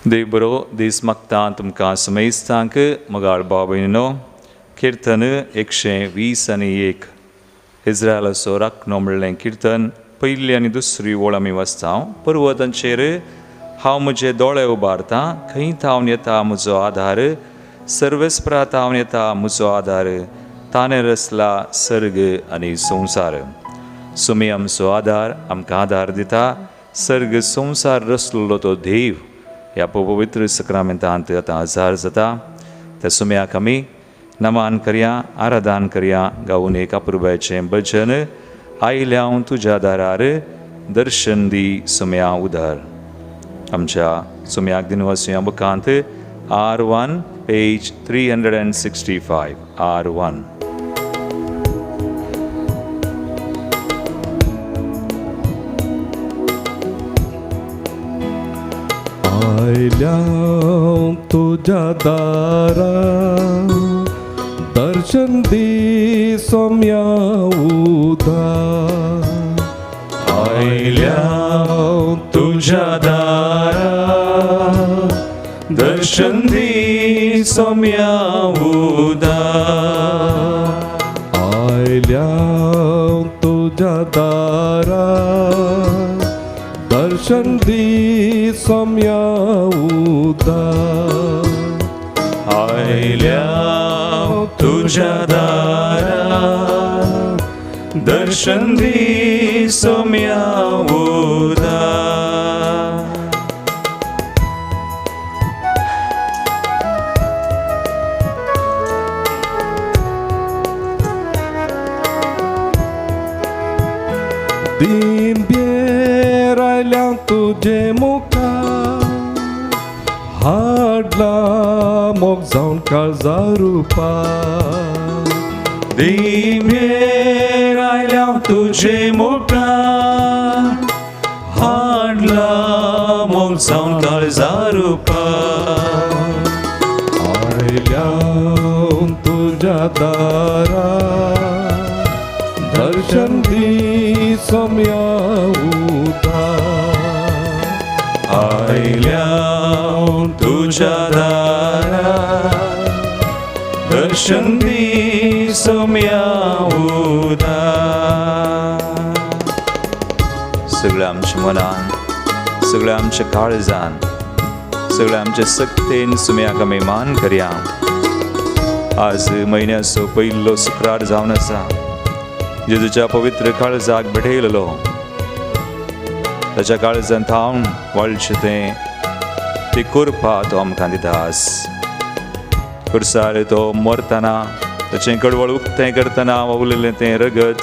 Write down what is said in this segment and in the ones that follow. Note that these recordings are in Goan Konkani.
देव बरो दीस मागता तुमकां समेस्तांक मोगाळ भाव भयणीनो. किर्तन 121 इस्रायलाचो राखणो म्हणलें किर्तन पयली आनी दुसरी ओळ आमी वाचता. पर्वतांचेर हांव म्हजे दोळे उबारतां, खंय थावन येता म्हजो आधार, सर्वेस्परा थावन येता म्हजो आधार, ताणें रचला सर्ग आनी संवसार. सुमी आमचो आधार, आमकां आधार दिता. सर्ग संवसार रचलेलो तो देव ह्या पवित्र सक्रामेंतांत आतां हजार जाता. त्या सुम्याक आमी नमान करया, आराधन करया. गावून एक अपुरबायेचें भजन आयल्या हांव तुज्या दारार, दर्शन दी सुम्या उदार. आमच्या सुम्याक दिनवासुया बुकांत R1 page 365 R1. आयल्या तुज्या दारा दर्शन दी सोम्या उदार. आयल्या तुज्या दारा दर्शन दी सोम्या उदार. आयल्या तुज्या दारा दर्शन दी सोम्या उदार. आयल्या तुज्या दारा दर्शन दी सोम्या उदार. दिंब्येर आयल्या तुजे मुखार, हाडला मोग जावन काळजा रुपा. दिंब्येर आयल्या तुजे मुखार, हाडला मोग जावन काळजा रुपा. आयल्या तुज्या दारा दर्शन दी सोम्या उदार. आयल्या तुज्या दारा दर्शन दी सोम्या उदार. सगळ्या आमच्या मनान, सगळ्या आमच्या काळजान, सगळ्या आमच्या सक्तेन सुम्याक आमी मान करया. आज म्हयन्याचो पयलो शुक्रार जावन आसा. जेजूच्या पवित्र काळजाक भेटयलेलो, ताच्या काळजान थावन वाळचें तें ती कृपा तो आमकां दिता. आज खुर्सार तो मरतना ताचें कडवळ उक्तें करतना वावुरलेलें तें रगत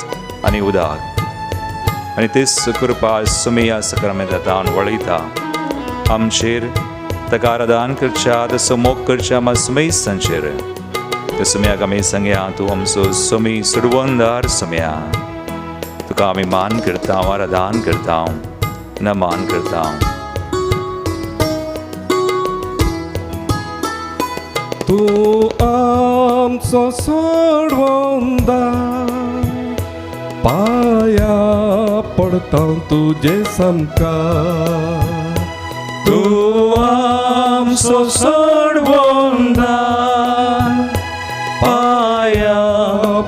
आनी उदक आनी तीच कृपा सुमया सक्रामेंता वळयता आमचेर. ताका आराधन करच्या, तसो मोग करच्या आमा सुमेस्तांचेर. त्या सुम्याक आमी सांगया, तूं आमचो सुमी सुडवंदार सुम्या, तुका आमी मान करता, आराधन करता, नमान करता. तूं आमचो सोडवंदार, पाया पडता तुजे सामकार. तूं आमचो सोडवंदार, पाया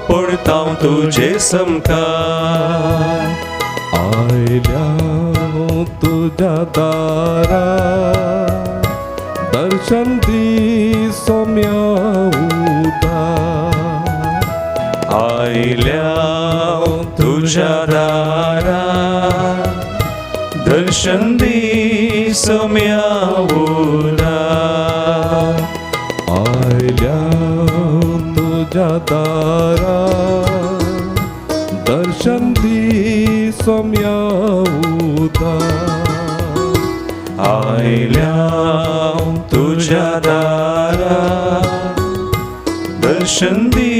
पडता तुजे सामकार. आयल्या तुज्या दारा दर्शन दी सोम्या उदार. आयल्या तुज्या दारा दर्शन दी सोम्या उदार. आयल्या तुज्या दारा दर्शन दी सोम्या उदार. आयल्या तुज्या दारा दर्शन दी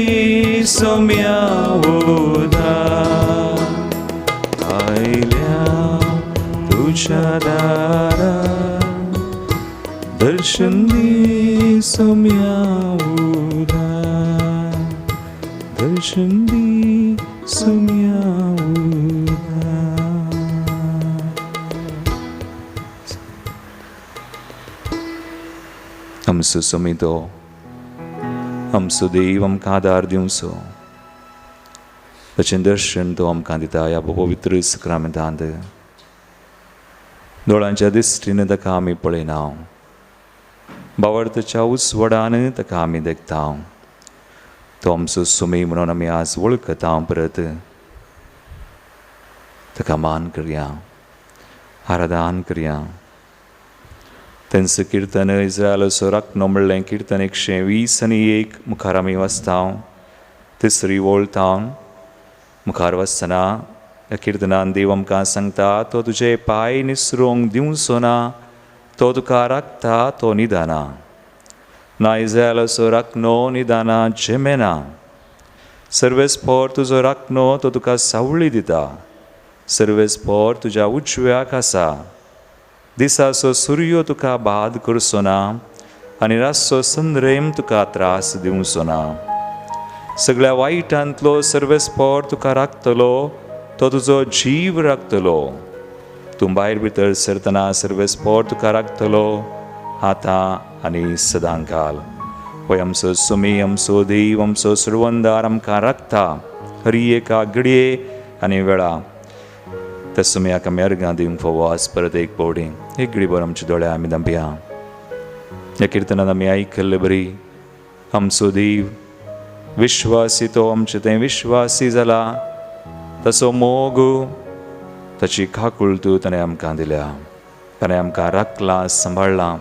सोम्या उदार. आयल्या तुज्या दारा दर्शन दी सोम्या उदार. दर्शन दी सोम्या उदार. आमचो समितो, आमचो देव आमकां आदार दिवचो, ताचें दर्शन तो आमकां दिता ह्या पवित्र सक्रामेंतांत. दोळ्यांच्या दिश्टीन ताका आमी पळयना, बावडताच्या उजवाडान ताका आमी देखता. तो आमचो सुमी म्हणून आमी आज वळखता. परत ताका मान करया, आराधन करया. तेंचो किर्तन इस्रायलाचो राखणो म्हणलें किर्तन 120 मुखार आमी वाचता. तिसरी वळ तावन मुखार वाचतना ह्या किर्तनान देव आमकां सांगता, तो तुजे पांय निसरूंक दिवचो ना, तो तुका राखता, तो निदाना ना. इस्रायलाचो राखणो निदाना झेमेना. सर्वेस्पोर तुजो राखणो तो तुका सावळी दिता, सर्वेस्पोर तुज्या उजव्याक आसा. दिसाचो सुर्यो तुका बाद करचो ना आनी रातचो संद्रेम तुका त्रास दिवचो ना. सगळ्या वायटांतलो सर्वेस्पोर तुका राखतलो, तो तुजो जीव राखतलो. तूं भायर भितर सरतना सर्वेस्पोर तुका राखतलो, आतां आनी सदांकाल. पळय आमचो सुमी, आमचो देव, आमचो सुरवंदार आमकां राखता हर एका घडये आनी वेळा. त्या सुमयाक आमी अर्गां दिवंक फावो आज परत एक पावटी. एक घडी भर आमच्या दोळ्या आमी धांपया. ह्या किर्तनान आमी आयकल्ले बरी आमचो देव विश्वासी, तो आमचे थंय विश्वासी जाला. ताचो मोग, ताची काकुळटू ताणें आमकां दिल्या. ताणें आमकां राखलां, सांबाळ्ळां.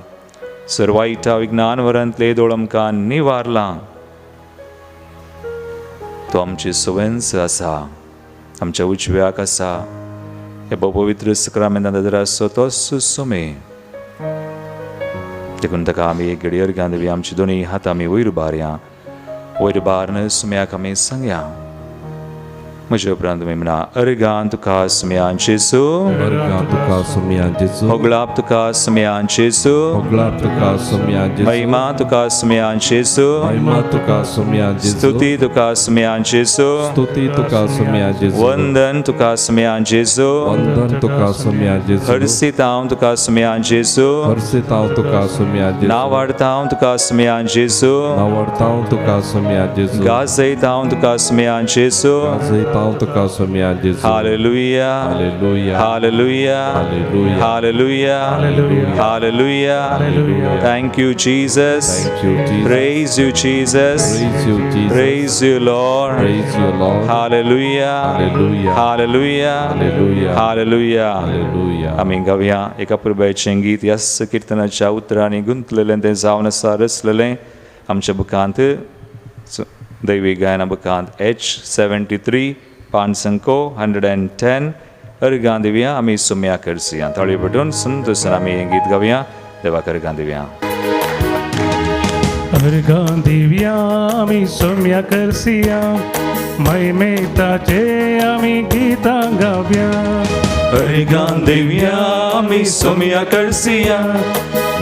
सर वायटा विज्ञानवरांतले दोळ आमकां निवारलां. तो आमची सवंस आसा, आमच्या उजव्याक आसा. ह्या पवित्र सक्रामेंतांत आसो तोच सुमे. देखून ताका आमी एक घडी अर्गां दिवया. आमची दोनी हात आमी वयर उबारया. वयर उबारून सुम्याक आमी सांगया. म्हजे उपरांत तुमी म्हणा, अर्गां तुका सुम्यान जेजू, अर्गां तुका सुम्यान जेजू, होगळाप तुका सुम्यान जेजू, होगळाप तुका सुम्यान जेजू, महिमा तुका सुम्यान जेजू, महिमा तुका सुम्यान जेजू, स्तुती तुका सुम्यान जेजू, स्तुती तुका सुम्यान जेजू, वंदन तुका सुम्यान जेजू, वंदन तुका सुम्यान जेजू, हर्षित हांव तुका सुम्यान जेजू, हर्षित हांव तुका सुम्यान जेजू, नावाडता हांव तुका सुम्यान जेजू, नावाडता हांव तुका सुम्यान जेजू, गाजयता हांव तुका सुम्यान जेजू, गाजयता हांव तुका सुम्यान जेजू. Hallelujah, hallelujah, hallelujah, hallelujah, hallelujah, hallelujah. Thank you Jesus. Thank you Jesus. Praise you Jesus. Praise you Jesus. Praise you Lord. Praise you Lord. Hallelujah, hallelujah, hallelujah, hallelujah, hallelujah. Hallelujah. आमी गावया एका पुरबायचें गीत. ह्याच किर्तनाच्या उतरांनी गुंतलेलें तें जावन आसा रचलेलें आमच्या बुकांत, दैवी गायना बुकांत H73 पांच 110. अर्गां दिवया आमी सुम्या करसिया. ताळयो पेटून संतोसान आमी हें गीत गावया. देवाक अर्गां दिवया. अर्गां दिवया आमी सोम्या करसिया, महिमेताचे आमी गीतां गावया. अर्गां दिवया आमी सोम्या करसिया,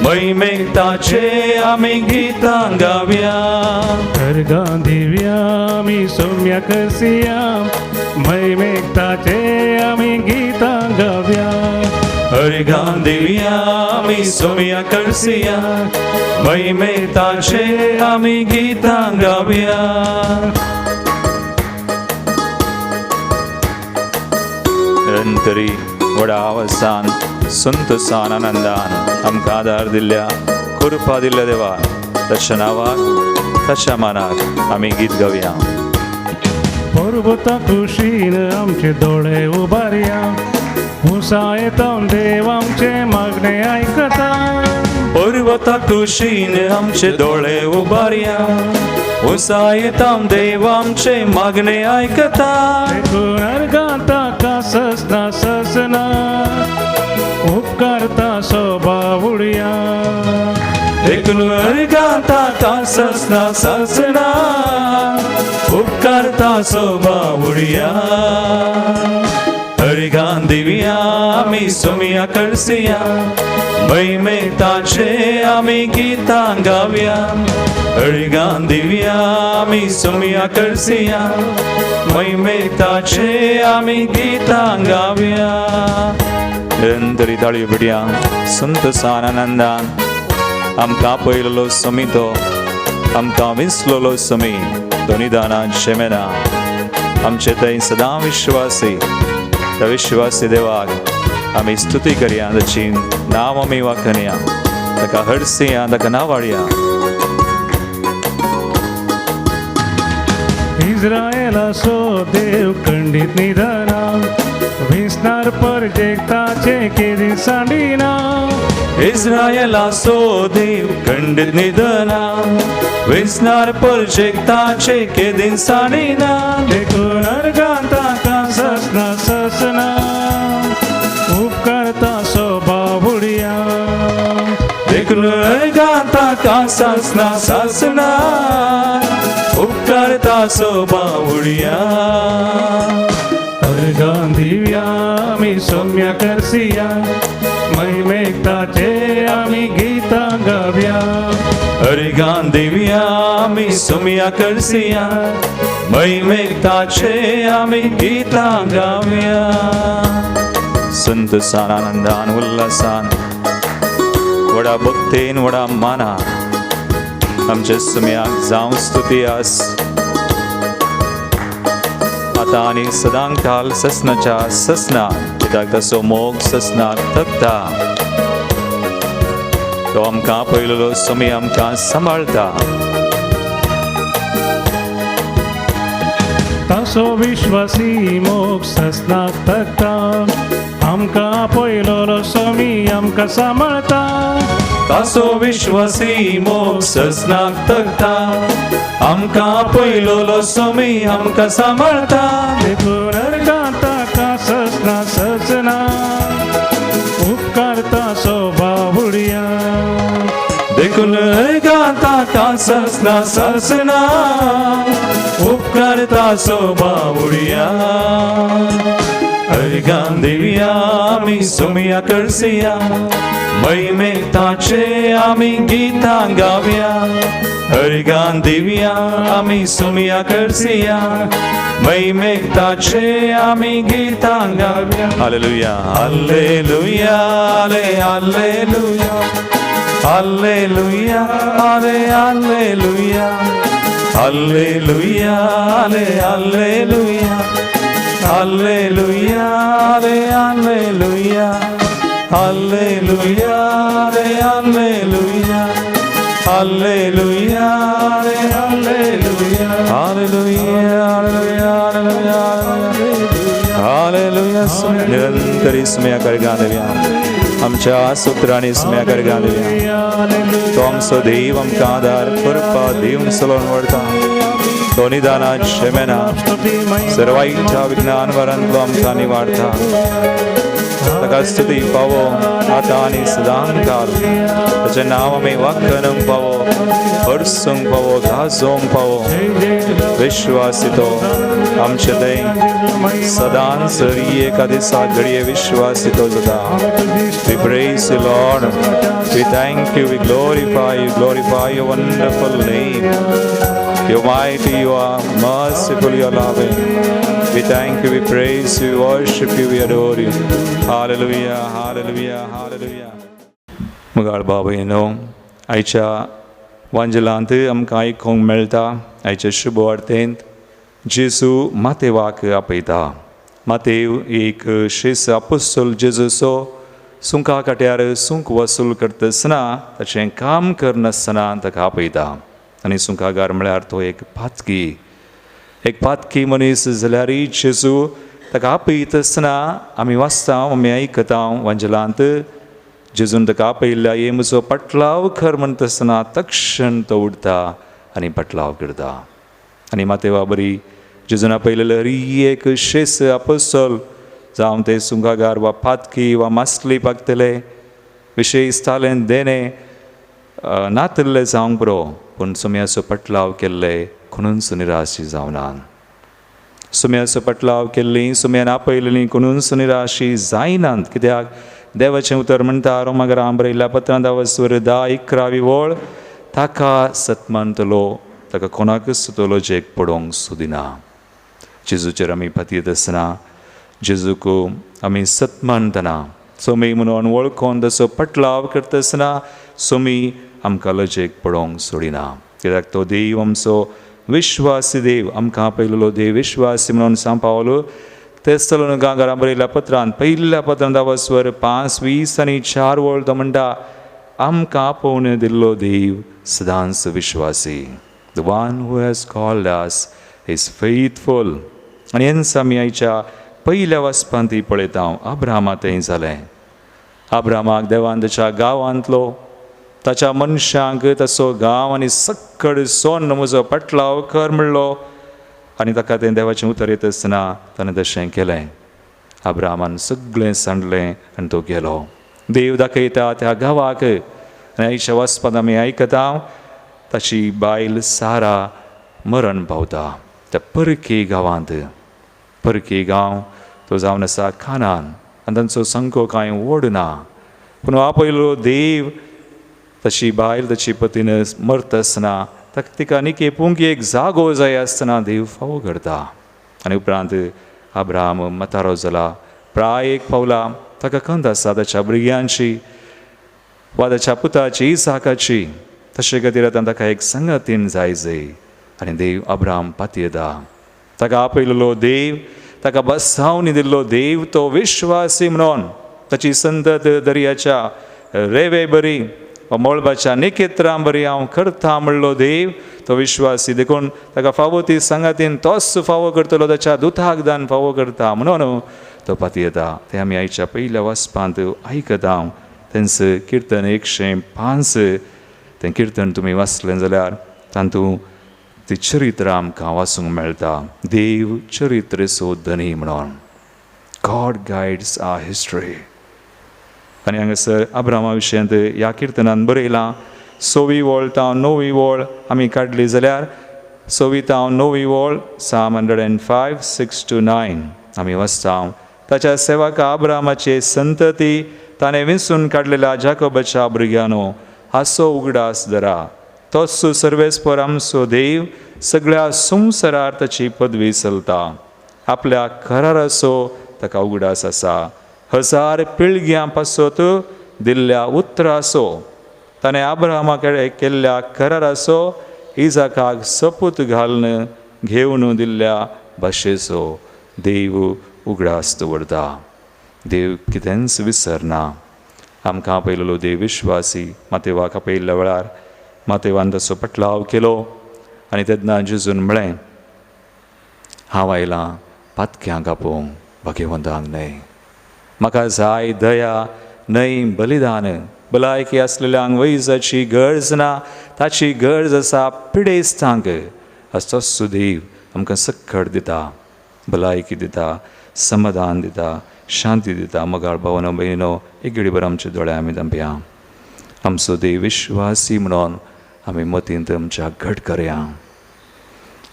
महिमेताचे आमी गीतां गावया. अर्गां दिवया आमी सोम्या करसिया, महिमेताचे आमी गीतां गावया. अर्गां दिवया आमी सोम्या करसिया, महिमेताचे आमी गीतां गावया. निरंतरी व्हडा आवाजान संतोसान आनंदान आमकां आदार दिल्ल्या, कृपा दिल्ल्या देवा, ताच्या नांवाक, ताच्या मानाक आमी गीत गावया. पर्वता कुशीन आमचे दोळे उबारया, उंचायेंत देव आमचे मागणे आयकता. पर्वता कुशीन आमचे दोळे उबारया, उंचायेंत देव आमचे मागणे आयकता. देखून अर्गां ताका ससना ससना, उपकारता सोबा उडया. देखून अर्गां ताका ससना ससना, उपकारता सोबा उडया. अर्गां दिवया आमी सोम्या करसिया, महिमेताचे आमी गीतां गावया. अर्गां दिवया आमी सोम्या करसिया, महिमेताचे आमी गीतां गावया. निरंतरी ताळयो पेटया संतोसान आनंदान. आमकां आपयलेलो समी तो, आमकां विंचलोलो समी, तो निदानान शेमेना आमचे थंय सदां विश्वासी. त्या विश्वासी देवाक आमी स्तुती करया, ताची नांव आमी वाखणया, ताका हरसिया, ताका नावाडया. इस्रायलाचो देव खंडीत निधना, विसनार परजेक ताचे केदी सांडिना. इस्रायलाचो देव खंडीत निधना, विसनार परजेक ताचे केदीन सांडिना. देखून अर्गां ताका ससना ससना, उपकारता सो बाबुडया. देखून अर्गां ताका सासना सासना, उपकारता सो बावुडया. अर्गां दिव्या आमी सोम्या करसिया, महिमेक ताचे आमी गितां गावया. अर्गां दिव्या आमी सोम्या करसिया, महिमेक ताचे आमी गितां गावया. संतोसान, आनंदान, उल्हासान, व्हडा भक्तेन, व्हडा मानान आमच्या सुम्याक जावं स्तुती आस, आतां आनी सदांकाल ससनाच्या ससना. कित्याक ताचो मोग ससनाक थकता. तो आमकां पयलेलो समी आमकां सांबाळटा. तासो विश्वासी मोग ससनाक थकता, आमकां पयलोलो स्वामी आमकां सांबाळता. ताचो विश्वासी मोग ससनाक थकता, आमकां पयलोलो समी आमकां सांबाळटा. देखून अर्गां ताका ससना ससना, उपकारता सो बाबुडया. देखून अर्गां ताका ससना ससना, उपकारता सो बावुडया. अर्गां दिव्या आमी सोमया करसिया, महिमेक ताचे आमी गितां गावया. अर्गां दिव्या आमी सोमया करसिया, महिमेक ताचे आमी गितां गावया. Hallelujah, hallelujah, hallelujah, hallelujah, hallelujah, hallelujah, hallelujah, hallelujah, hallelujah, hallelujah, hallelujah, hallelujah, hallelujah, hallelujah, hallelujah, hallelujah. निरंतरी सुम्या करगा देवया, आमच्या सुत्रांनी सुम्या करगा देवया. तो आमचो देव आमकां आदार करपा दिवन चलोवन व्हरता. तो निदानात शेमेना सर्वाईच्या विज्ञान वरांतलो आमकां निवाडता. ताका स्तुती पावो आतां आनी सदांकाल. ताचें नांव आमी वाखणूंक पावो, हरसूंक पावो, गाजोवंक पावो. विश्वासी तो आमचे थंय सदांच एका दिसा घडये विश्वासी तो जाता. We praise you, Lord. We thank you. We glorify you. Glorify your wonderful name. You're mighty, you are merciful, you are loving. We thank you, we praise you, we worship you, we adore you. Hallelujah, hallelujah, hallelujah. मुगाळ बाबायनो, आयच्या वांजलांत आमकां आयकूंक मेळटा. आयच्या शुभ वार्तेंत जेजू मातेवाक आपयता. मातेव एक शेस आपोस्तोल जेजूचो सुंका काट्यार सुंक वसूल करतासतना, ताचें काम करनासतना ताका आपयता. आनी सुंकागार म्हळ्यार तो एक पातकी, एक पातकी मनीस जाल्यारय जेजू ताका आपयता आसतना आमी वाचता, आमी आयकता वांजलांत, जेजून ताका आपयल्ल्या, ये म्हजो पटलाव कर म्हणटा आसतना तक्षण तो उठता आनी पटलाव करता. आनी मातेवा बरी जेजून आपयलेलो हरी एक शेस आपोस्तोल, जावं ते सुंकागार वा पातकी वा मासली पागतले विशेश तालेंत देणें नातल्ले जावंक पुरो, पूण सुम्याचो पटलाव केल्ले कोणूच निराशी जावना. सुम्याचो पटलाव केल्ली, सुम्यान आपयलेली कोणूच निराशी जायनात. कित्याक देवाचें उतर म्हणटा रोमागरां बरयल्ल्या पत्रांत वस्वर 10-11 वळ, ताका सतमानतलो ताका कोणाकच तो लजेक पडोवंक सुदिना. जेजूचेर आमी पातयेत आसतना, जेजूक आमी सतमानतना, सोमी म्हणून वळखोन तसो पटलाव करता आसतना सोमी आमकां लजेक पडोवंक सोडिना, कित्याक तो देव आमचो विश्वासी देव, आमकां आपयलेलो देव विश्वासी म्हणून सांग पावलो तेसलोनिका घरा बरयल्या पत्रान पयल्या पत्रान 10 5, 20 आनी 4 वळ तो म्हणटा, आमकां आपोवन दिल्लो देव सदांच विश्वासी. The one who has called us is faithful. आनी हेंच आमी आयच्या पयल्या वाचपांत ती पळयता. अब्राहमा तें जालें. अब्राहमाक देवान ताच्या गांवांतलो ताच्या मनशांक तसो गांव आनी सक्कड सोन म्हजो पटलाव कर म्हणलो आनी ताका तें देवाचें उतर येत आसतना ताणें तशें केलें. अब्राहमान सगळें सांडलें आनी तो गेलो. देव दाखयता त्या गांवाक. आनी आयच्या वाचपांत आमी आयकता ताची बायल सारा मरण पावता त्या परकी गांवांत. परकी गांव तो जावन आसा कानान आनी तांचो संको कांय व्हड ना, पूण आपयलो देव ताची बायल ताची पतीन मरता आसतना ताका तिका आनीक पुंकी एक जागो जाय आसतना देव फावो करता. आनी उपरांत अब्राहम म्हातारो जाला, प्राय एक पावला, ताका खंत आसा ताच्या भुरग्यांची वा ताच्या पुताची इसाकाची. तशे खातीर आतां ताका एक संगतीन जाय जाय आनी देव अब्राहम पातयेता. ताका आपयलेलो देव, ताका बसावणी दिल्लो देव तो विश्वासी म्हणून ताची संतत दर्याच्या रेवे बरी वा मळबाच्या निकेत्रां बरी हांव करता म्हणलो देव तो विश्वासी. देखून ताका फावो ती संगातीन तोच फावो करतलो, ताच्या दुताक दान फावो करता म्हणून तो पातयेता. तें आमी आयच्या पयल्या वाचपांत आयकता. तेंच किर्तन 105 तें किर्तन तुमी वाचलें जाल्यार तातूंत ती चरित्र आमकां वाचूंक मेळटा. देव चरित्रेचो धनी म्हणून. God guides our history. आनी हांगासर अब्राहमा विशयांत ह्या किर्तनान बरयलां. 6वी वळ तावन 9वी वळ आमी काडली जाल्यार 6वी तावन 9वी वळ Psalm 105, 6 to 9 आमी वाचता. ताच्या सेवका अब्राहमाचे संतती ताणें विंचून काडलेल्या जाकोबाच्या भुरग्यांनो हाचो उगडास धरा. तोच सर्वेस्पर आमचो देव सगळ्या संवसारार ताची पदवी चलता. आपल्या कराराचो ताका उगडास आसा. 1000 पिळग्यां पासत दिल्ल्या उतराचो ताणें अब्राहमा कडेन केल्ल्या कराराचो इजाकाक सपूत घालून घेवन दिल्ल्या भाशेचो देव उगडास दवरता. देव कितेंच विसरना. आमकां आपयलेलो देव विश्वासी. मातेवाक आपयल्ल्या वेळार मातेवान ताचो पटलाव केलो आनी तेन्ना जेजून म्हळें, हांव आयलां पातक्यांक आपोवंक, भाग्यवंतांक न्हय. म्हाका जाय दया न्हय बलिदान. भलायकी आसलेल्यांक वैजाची गरज ना, ताची गरज आसा पिडेस्तांक. असोच सुदेव आमकां सक्कड दिता, भलायकी दिता, समाधान दिता, शांती दिता. मोगाळ भावनो भयणीनो, एक घडीभर आमचे दोळे आमी धांपया. आमचो देव विश्वासी म्हणून आमी मतींत आमच्या घट करया.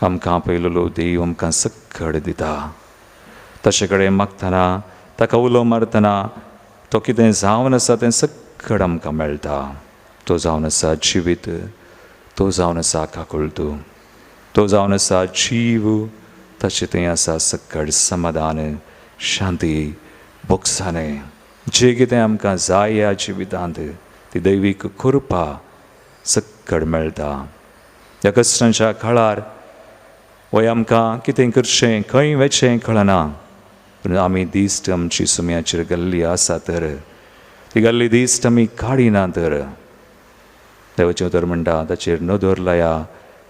आमकां आपयलेलो देव आमकां सक्कड दिता. ताचे कडेन मागतना, ताका उलो मारतना तो कितें जावन आसा तें सक्कड आमकां मेळटा. तो जावन आसा जिवीत, तो जावन आसा काकुळटू, तो जावन आसा जीव. ताचें थंय आसा सक्कड समाधान, शांती, भोगसाणें. जें कितें आमकां जाय ह्या जिवितांत ती दैवीक कृपा सक्कड मेळटा. ह्या कश्टांच्या काळार वय आमकां कितें करचें, खंय वचचें कळना, पूण आमी दिश्ट आमची सुम्याचेर गेल्ली आसा तर ती गेल्ली दिश्ट आमी काडिना तर देवाचें उतर म्हणटा, ताचेर नदर लाया,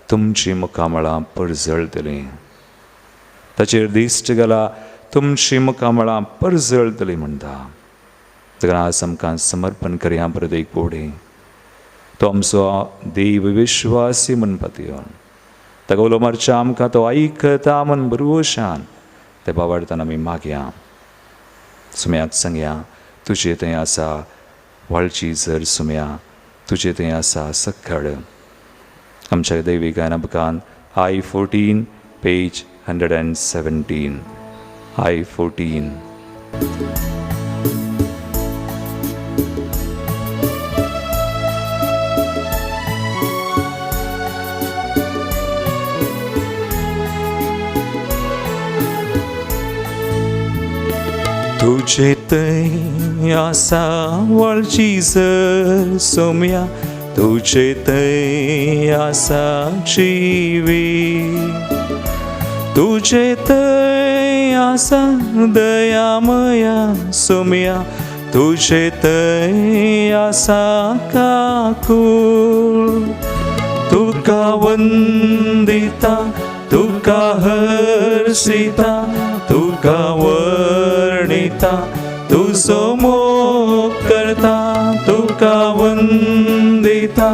तुमचीं मुखामळां परजळटलीं. ताचेर दिश्ट घाला, तुमचीं मुखामळां परजळटलीं म्हणटा. देखून आज आमकां समर्पण करया परत एक फुडें. तो आमचो देव विश्वासी म्हूण पातयेवन ताका उलो मारच्या आमकां तो आयकता म्हूण भरवशान ते बाबाडतान आमी मागया. सुम्याक सांगया, तुजे थंय आसा वाळची जर सुम्या, तुजे थंय आसा सक्कड. आमच्या दैवी गायना बुकान I-14 page 117, I-14. तुजे थंय आसा वळची जर सोम्या, तुजे थंय आसा जिवीत, तुजे थंय आसा दयामया सोम्या, तुजे थंय आसा काकूळ. तुका वंदिता, तुका हर्षिता, तुका वर्णिता, तुजो मोग करता. तुका वंदिता,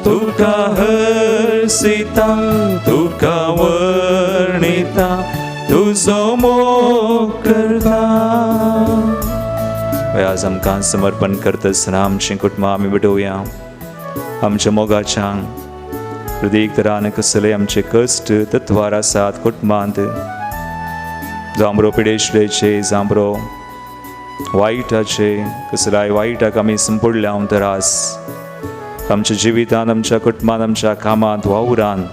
तुका हर्षिता, तुका वर्णिता, तुजो मोग करता. आज आमकां समर्पण करतासतना आमचीं कुटुंबां आमी भेटोवया. आमच्या मोगाच्या प्रत्येक तरान कसले आमचे कश्ट तत्वार आसात कुटुंबांत, जांबरो पिडेशडेचे, जांबरो वायटाचे, कसल्याय वायटाक आमी संपडल्या त्रास आमच्या जिवितांत, आमच्या कुटुंबांत, आमच्या कामांत, वावरान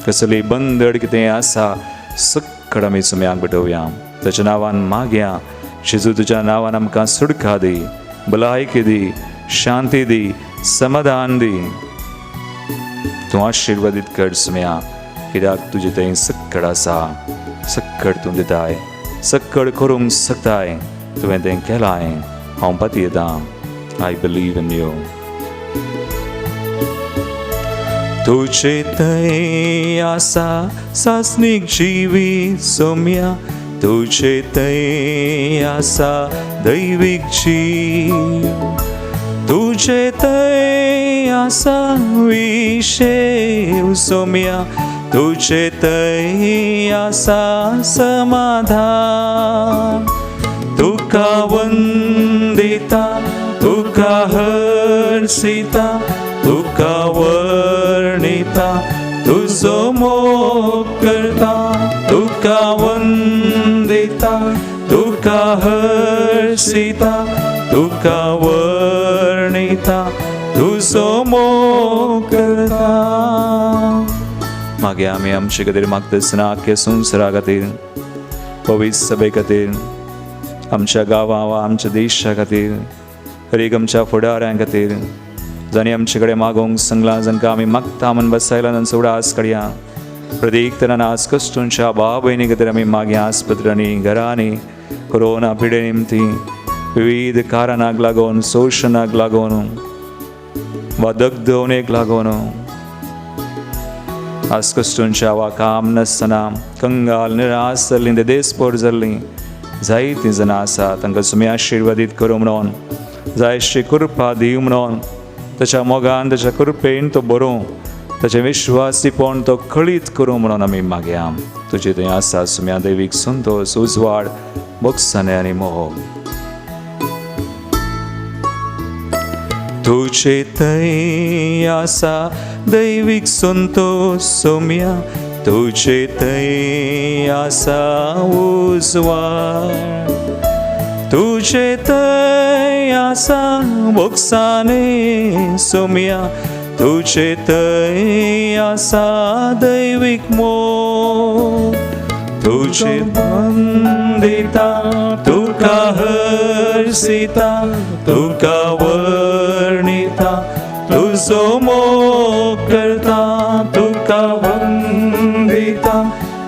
कसली बंदड कितें आसा, सक्कड आमी सुम्याक भेटोवया. ताच्या नांवान मागया. जेजू, तुज्या नांवान आमकां सुटका दी, भलायकी दी, शांती दी, समाधान दी. तूं आशिर्वादीत कर सुम्या, कित्याक तुजे थंय सक्कड आसा. सक्कड तूं दिताय, सक्कड करूंक शकताय. तुवें तें केलां, हांव पातयेतां. I believe in you. तुजे थंय आसा सासणीक जिवीत सोम्या, तुजे थंय आसा दैवीक जीव, तुजे थंय आसा विशेव सोम्या, तुजे थंय आसा समाधान. तुका वंदिता, तुका हर्षिता, तुका वर्णिता, तुजो मोग करता. तुका वंदिता, तुका हर्षिता, तुका वर्णिता, तुजो मोग करता. मागीर आमी आमचे खातीर मागतासतना आख्या संवसारा खातीर, पवित्र सभे खातीर, आमच्या गांवां वा आमच्या देशा खातीर, हर एक आमच्या फुडाऱ्यां खातीर, जांणी आमचे कडेन मागोवंक सांगलां, जांकां आमी मागता म्हूण बसायला, तांचो उडास काडया. प्रत्येक तरान आज कश्टूंच्या भाव भयणी खातीर आमी मागया. आस्पत्र्यांनी, घरांनी कोरोना पिडे निमती विविध कारणाक लागून, शोशणाक लागून वा दगदवणेक लागून आज कश्टूंच्या वा काम नासतना कंगाल निराश जाल्लीं, देसपोर जाल्लीं जायतीं जाणां आसा. तांकां तुमी आशिर्वादीत करूं म्हणून, जायशी कृपा दिवं म्हणून, ताच्या मोगान, ताच्या कृपेन तो बरोवं, ताचें विश्वासीपण तो कळीत करूं म्हणून आमी मागया. तुजे थंय आसा सुम्या दैवीक संतोश, उजवाड, भोगसाणे आनी मोग. तुजे थंय आसा दैवीक संतोश सोम्या, तुजे थंय आसा उजवाड, तुजे थंय आसा भोगसाणे सोम्या, तुजे थंय आसा दैवीक मोग. तुजे वंदिता, तुका हर्षिता, तुका वर्णिता, तुजो मोग करता. तुका वंदिता,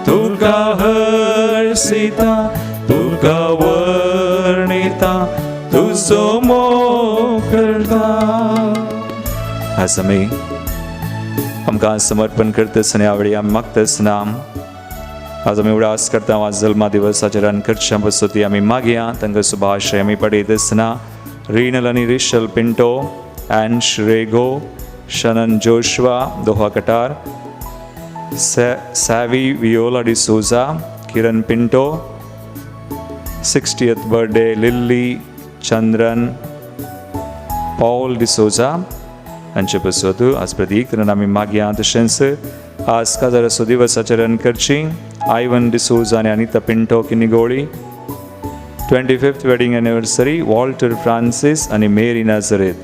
तुका हर्षिता, तुका वर्णिता, तुजो मोग करता. आज आमी आमकां समर्पण करतासतना, ह्या वेळी आमी मागतासतना, आज आमी उडास करता आज जल्मा दिवस आचरण करच्या बसती आमी मागया. तांकां शुभाशय आमी पडयतासतना रिनल आनी Rishal Pinto, Ansh Rego, Shannon Joshua, Doha Qatar, Savi Viola D'Souza, Kiran Pinto, 60th birthday Lily Chandran, Paul D'Souza हांचे पसत आज प्रतीक तरेन आमी मागया. तशेंच आज काजाराचो दिवस आचरण करची आयवन डिसोजा आनी Anita Pinto Kinnigoli, 25th wedding anniversary Walter Francis आनी मेरी नाजरेत.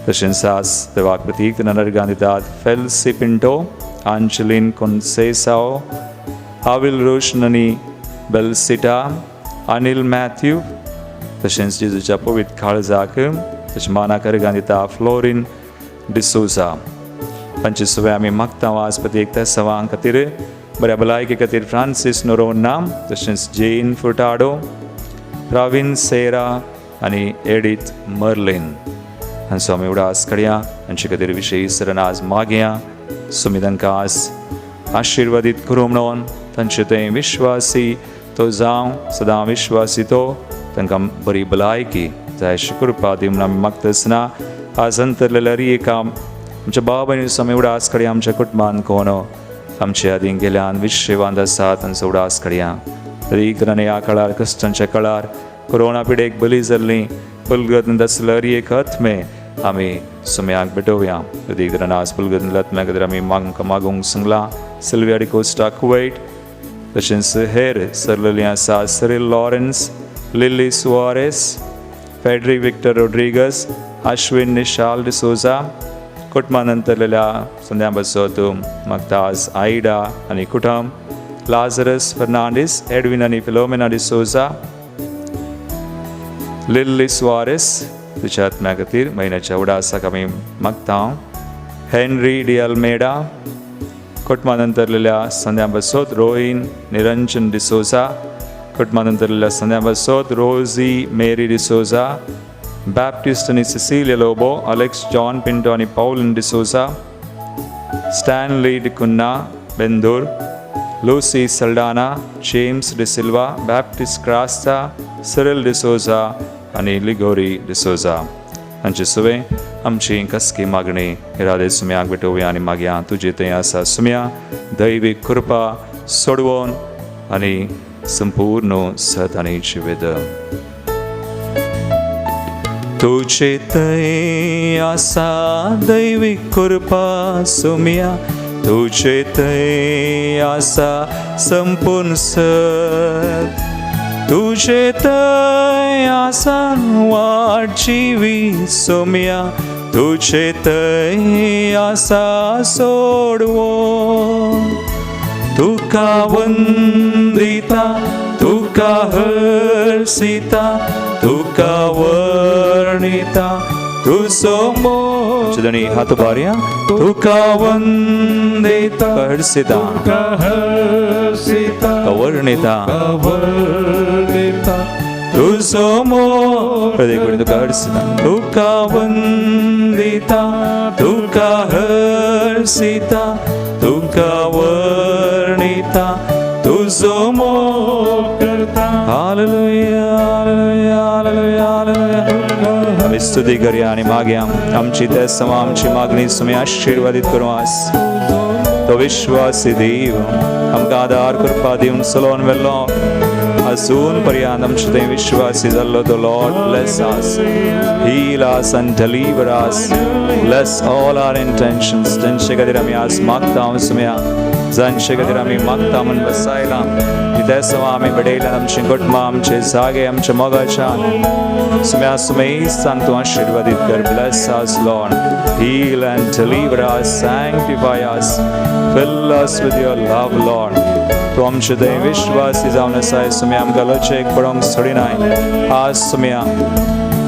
तशेंच आज देवाक प्रतीक तरेन अर्गां दितात फेल्सी पिंटो, आंजलीन कोन्सेसाओ, आविल रोशन आनी बेलसिटा, अनिल मॅथ्यू. तशेंच जेजूच्या पवित्र काळजाक तशें मानाक अर्गां दिता फ्लोरीन डिसोजा तांचे सुवे आमी मागता वाजपती एक सवां खातीर बऱ्या भलायके खातीर फ्रांसीस नोरोन्ना तशेंच जेन फुटाडो प्रवीण सेरा आनी एडीत मर्लिन हांचो आमी उडास करया. हांचे खातीर विशेश सरण आज मागया सुमी तांकां आज आशिर्वादीत करूं म्हणून तांचे थंय विश्वासी तो जावं सदां विश्वासी तो तांकां बरी भलायकी जाय अशी कृपा दी म्हणून आमी मागता आसतना आज अंतरलेल्या एका आमच्या भाव भयणी आमी उडास करया. आमच्या कुटुंबान कोण आमचे आदीं गेल्यान विश्वांत आसा तांचो उडास करया. तरी ह्या काळार कश्टांच्या काळार कोरोना पिडेक बली जाल्ली पुलगत आसलो हर एक आत्मे आमी सुम्याक भेटोवया. अदीक आज पुलगत आत्म्या खातीर आमी मागूंक सांगलां सिल्विया डिकोस्टा कुवैट तशेंच हेर सरलेलीं आसा Cyril Lawrence, Lily Soares, Frederick Victor Rodrigues, Ashwin Nishal D'Souza कुटुंबा नंतरलेल्या संध्या बसत मगताज आयडा आनी कुटुंब, लाजरस फर्नांडीस, एडविन आनी फिलोमेना डिसोजा, लिल्ली सुआरेस तिच्या आत्म्या खातीर म्हयन्याच्या उडासाक आमी मागता. हेनरी डी अल्मेडा कुटुंबा नंतरलेल्या संध्या बसोत रोहीन निरंजन डिसोजा कुटुंबा नंतरलेल्या संध्या बसोत रोजी मेरी डिसोजा, बॅप्टिस्ट आनी Sicilia Lobo, Alex John Pinto आनी Pauline D'Souza, Stanley D'Cunha Bendur, Lucy Saldanha, James D'Silva, Baptist Crasta, Cyril D'Souza आनी लिगोरी डिसोजा हांचे सुवे आमची कसकी मागणी इरादे सुम्याक भेटोवया आनी मागया तुजे थंय आसा सुम्या दैवीक कृपा सोडवून आनी संपूर्ण सत आनी जिवेद. तुजे थंय आसा दैवीक कृपा सुम्या, तुजे थंय आसा संपूर्ण सत, तुजे थंय आसा वाट जिवी सोम्या, तुजे थंय आसा सोडवो. तुका वंदिता, तुका हर्षिता, तुका वर्णिता तुजो मोग. धणी हात उबारया. तुका वंदिता हर्षिता, तुका हर्षिता, वर्णिता वर्णिता तुजो मोग. प्रत्येक तुका हर्षिता, तुका वंदिता, तुका हर्षिता, तुका वर्णिता तुजो मोग करता. Hallelujah, hallelujah, hallelujah, hallelujah. आमी स्तुती करया आनी मागया आमची ते समा आमची मागणी सुमी आशिर्वादीत करूं. आस तो विश्वासी देव आमकां आदार करपा दिवन चलोवन व्हेलो अजून पर्यंत आमचे थंय विश्वासी जाल्लो तो Lord bless us, heal us and deliver us, bless all our intentions. तांचे खातीर आमी आज मागता सुम्या, जांचे खातीर आमी मागता म्हूण बसायला ते समा आमी बडयल्यान आमची कुटुंबां, आमचे जागे, आमच्या मोगाच्यान सुम्या सुमेस्तांक तूं आशिर्वादीत कर. Bless us Lord, heal and deliver us, sanctify us, fill us with your love Lord. तूं आमचे थंय विश्वासी जावन आसाय सुम्या, आमकां लजेक पडोवंक सोडिनाय. आज सुम्या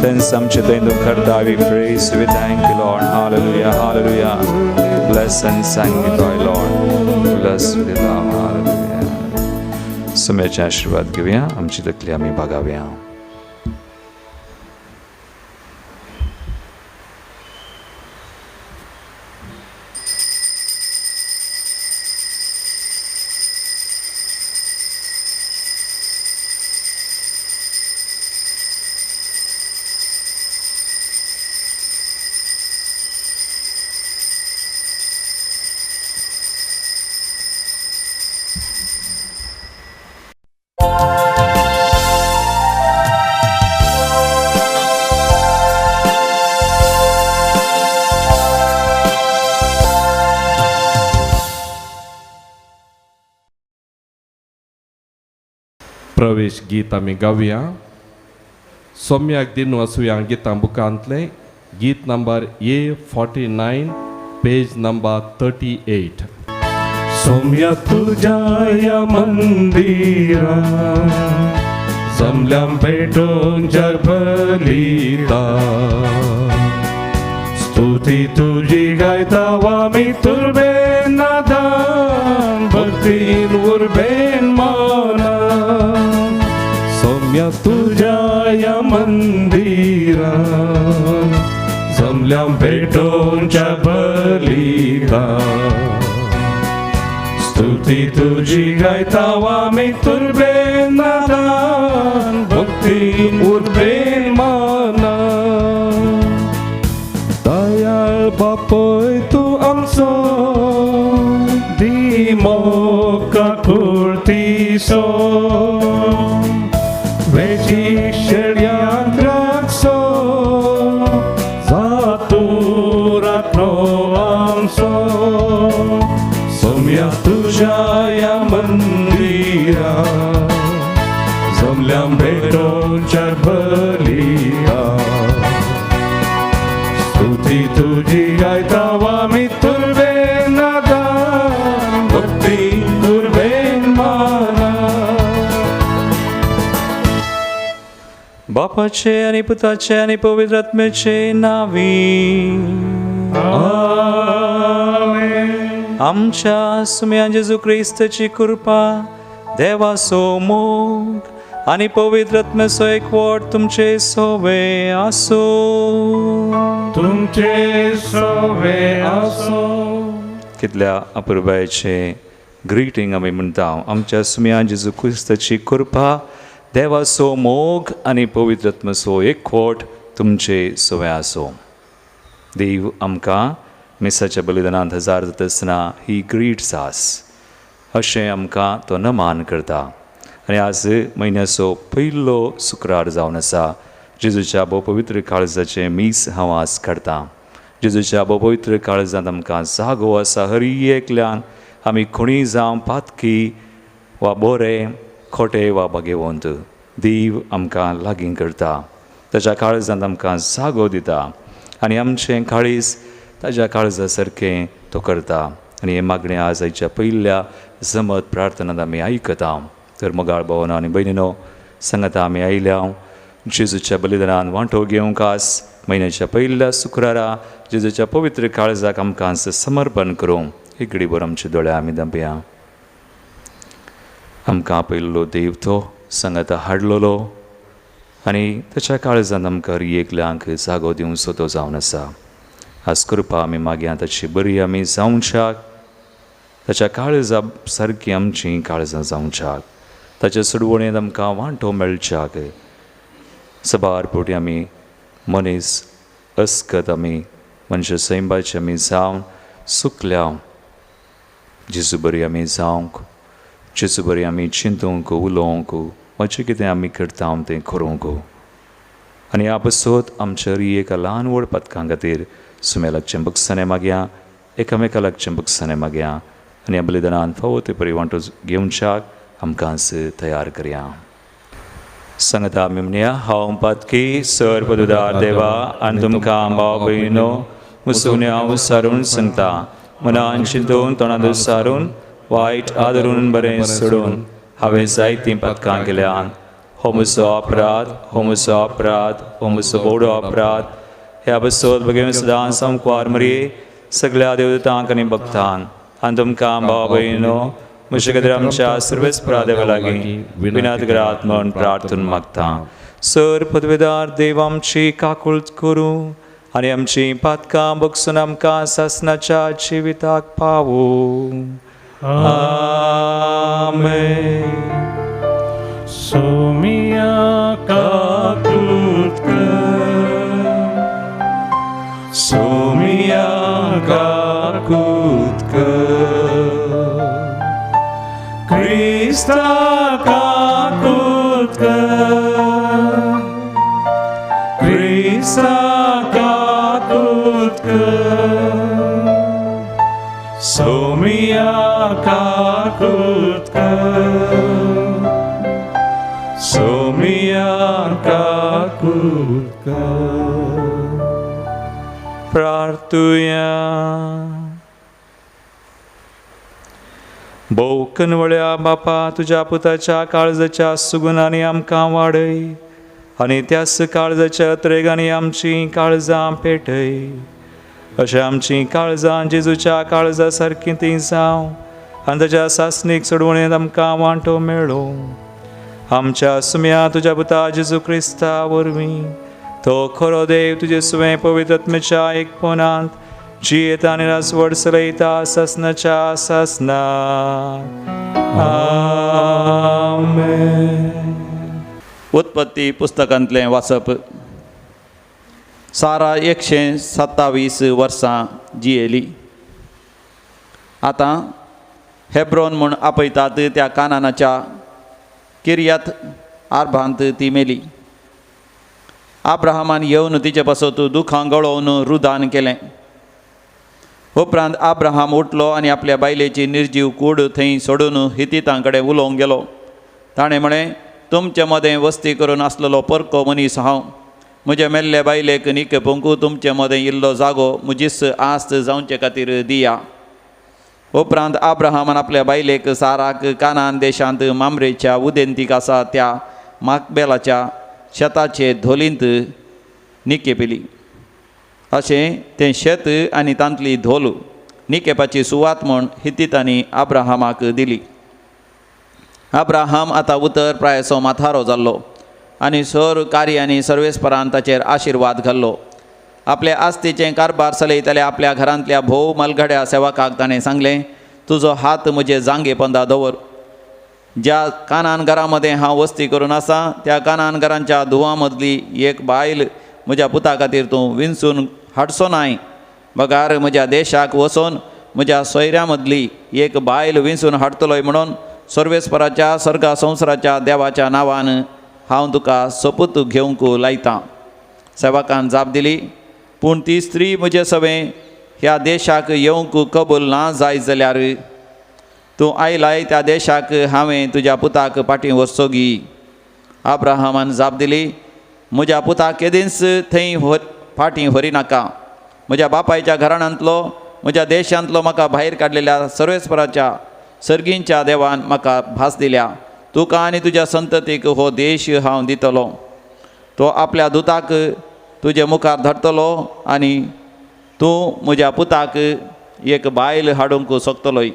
तेंच आमचे थंय तूं करता. We praise, we thank you Lord. Hallelujah, hallelujah. Bless and sanctify Lord, bless with love. Hallelujah. सुम्याचे आशिर्वाद घेवया, आमची तकली आमी बागावया. प्रवेश गीत आमी गावया. सोम्याक दिन वसुया गितां बुकांतलें गीत number A49, page number 38. Somya तुझ्या या मंदिरा जमल्यां भेटून जगभरिता. स्तुती तुजी गायता आमी तुर्बेन नादान भक्तीन उर्बेन मना सोम्या तुज्या ह्या मंदिरान जमल्या भेटोवच्या बलिदान स्तुती तुजी गायता आमी तुर्बेन नादान भक्तीन उर्बेन मना दयाळ बापय तूं आमचो दी मोका कुर्तीसो वेची शेळयांक राखचो जातूं राखणो आमचो सोम्या तुज्या ह्या मंदिरा जमल्या भेटोवच्या बलिया स्तुती तुजी गायता आमी तुर्बेन नादान भक्ती तुर्बेन माना. बापाचे आनी पुताचे आनी पवित्र आत्म्याचे नावी. आमेन. आमच्या सुम्या जेजू क्रिस्ताची कृपा, देवाचो मोग आनी पवित्र आत्म्याचो एकवट तुमचे सोवे आसूं. तुमचे सोवे आसो. कितल्या अपुरबायेचें ग्रिटींग आमी म्हणटा. आमच्या सुम्या जेजू क्रिस्ताची कृपा, देवाचो मोग आनी पवित्र आत्म्याचो एकवट तुमचे सोवे आसूं. देव आमकां मिसाच्या बलिदानांत हजार जाता आसतना ही ग्रीट्स आस अशें आमकां तो नमान करता. आनी आज म्हयन्याचो पयलो शुक्रार जावन आसा. जेजूच्या भोव पवित्र काळजाचें मीस हांव आज काडटां. जेजूच्या भोव पवित्र काळजांत आमकां जागो आसा. हर एकल्यान आमी कोणीय जावं पातकी वा बोरे, खोटे वा भागेवंत, देव आमकां लागीं करता. ताच्या काळजांत आमकां जागो दिता आनी आमचें काळीज ताज्या काळजा सारकें तो करता. आनी हें मागणें आज आयच्या पयल्या जमत प्रार्थनांत आमी आयकता. तर मोगाळ भावना आनी भयणीनो, सांगाता आमी आयल्या जेजूच्या बलिदानान वांटो घेवंक. आज म्हयन्याच्या पयल्या शुक्रारा जेजूच्या पवित्र काळजाक आमकां समर्पण करूंक एक घडीभर आमचे दोळे आमी धांपया. आमकां आपयल्लो देव तो सांगाता हाडलेलो आनी ताच्या काळजांत आमकां एकल्यांक जागो दिवचो तो जावन आसा. आज कृपा आमी मागया ताची बरी आमी जावच्याक, ताच्या काळजा सारकी आमची काळजां जावच्याक, ताच्या सुडवणेंत आमकां वांटो मेळच्याक. सबार फावटी आमी मनीस अस्कत आमी मनशा सैंबाचे आमी जावन सुकल्या. जेजू बरी आमी जावंक, जेजू बरी आमी चिंतूंक, उलोवंक, वा जें कितें आमी करता तें करूंक. आनी ह्या पासत आमच्या एका ल्हान व्हड पदकां खातीर सुम्या लागचें बगसाणें मागया, एकामेका लागचें बगसाणें मागया आनी ह्या बलिदानान फावो ते परी वांटो घेवच्याक आमकां तयार करया. सांगता आमी म्हणया, हांव पातकी सर पदुदार देवा आनी तुमकां भाव भयणीनो मुसुन्या हांव सारून सांगता, मनान चिंतून तोंडांत सारून वायट आदरून बरें सोडून हांवें जायतीं पातकां केल्यान. हो म्हजो अपराध, हो म्हजो अपराध, हो म्हजो बोडो अपराध. ह्या बसोत भगेवन सदां सामकुवार मरये सगळ्या देवदूतांक आनी भक्तांक आनी तुमकां भाव भयणीनो म्हजे खातीर आमच्या सर्वेस्परा देवा लागीं विनात घरात म्हण प्रार्थना मागता. सर पदवेदार देव आमची काकूळत करूं आनी आमची पातकां बगसून आमकां सासनाच्या जिविताक पावूं. आमेन. सोमिया काकूत कर, सोमिया काकूत कर, क्रिस्ता काकूत कर, क्रिस्ता काकूत कर, सोमिया काकूत कर, सोमिया काकूत कर. प्रार्थुया. भोव कनवळ्या बापा, तुज्या पुताच्या काळजाच्या सुगुणांनी आमकां वाडय आनी त्याच काळजाच्या त्रेगांनी आमची काळजां पेटय. अशें आमचीं काळजां जेजूच्या काळजा सारकीं तीं जावं आनी ताच्या सासणीक सोडवणेंत आमकां वांटो मेळूं. आमच्या सुम्या तुज्या पुता जेजू क्रिस्ता वरवीं तो खरो देव तुजे सुवें पवित्र आत्म्याच्या एकपणांत जियेता आनी राजवट चलयता सासनाच्या सासना. आमेन. उत्पत्ती पुस्तकांतलें वाचप. सारा 127 वर्सां जियेली. आतां हेब्रोन म्हूण आपयतात त्या कानानाच्या किर्यात आर्बांत ती मेली. आब्राहामान येवन तिचे पासत दुखां गळोवन रुदान केलें. उपरांत आब्राहाम उठलो आनी आपल्या बायलेची निर्जीव कूड थंय सोडून हितितां कडेन उलोवंक गेलो. ताणें म्हळें, तुमचे मदें वस्ती करून आसलेलो परको मनीस हांव. म्हजे मेल्ले बायलेक निकेपोवंक तुमचे मदें इल्लो जागो म्हजीच आस्त जावचे खातीर दिया. उपरांत आब्राहामान आपल्या बायलेक साराक कानान देशांत मामरेच्या उदेंतीक आसा त्या माकबेलाच्या शेताचे धोलींत निकेपिली. अशें तें शेत आनी तांतली धोल निकेपाची सुवात म्हूण हितितांनी आब्राहामाक दिली. आब्राहाम आतां उतर प्रायसो माथारो जाल्लो आनी सर कार्यांनी सर्वेस्परान ताचेर आशिर्वाद घाल्लो. आपल्या आस्तीचें कारभार चलयतल्या आपल्या घरांतल्या भोव मलघड्या सेवकाक ताणें सांगलें, तुजो हात म्हजे जांगे पंदा दवर. ज्या कानान घरा मदें हांव वस्ती करून आसा त्या कानान घरांच्या धुवां मदली एक बायल म्हज्या पुता खातीर तूं विंचून हाडचो नाय, बगार म्हज्या देशाक वचून म्हज्या सोयऱ्यां मदली एक बायल विंचून हाडटलोय म्हणून सर्वेस्पराच्या सर्गा संवसाराच्या देवाच्या नांवान हांव तुका सोपूत घेवंक लायतां. सेवकान जाप दिली, पूण ती स्त्री म्हजे सवें ह्या देशाक येवंक कबूल ना जाय जाल्यार तूं आयलाय त्या देशाक हांवें तुज्या पुताक फाटीं वचचो गी. आब्राहामान जाप दिली, म्हज्या पुताक केदींच थंय फाटीं व्हरिनाका. म्हज्या बापायच्या घराण्यांतलो म्हज्या देशांतलो म्हाका भायर काडलेल्या सर्वेस्पराच्या सर्गींच्या देवान म्हाका भास दिल्या. तुका आनी तुज्या संततीक हो देश हांव दितलो. तो आपल्या दुताक तुजे मुखार धाडटलो आनी तूं म्हज्या पुताक एक बायल हाडूंक शकतलोय.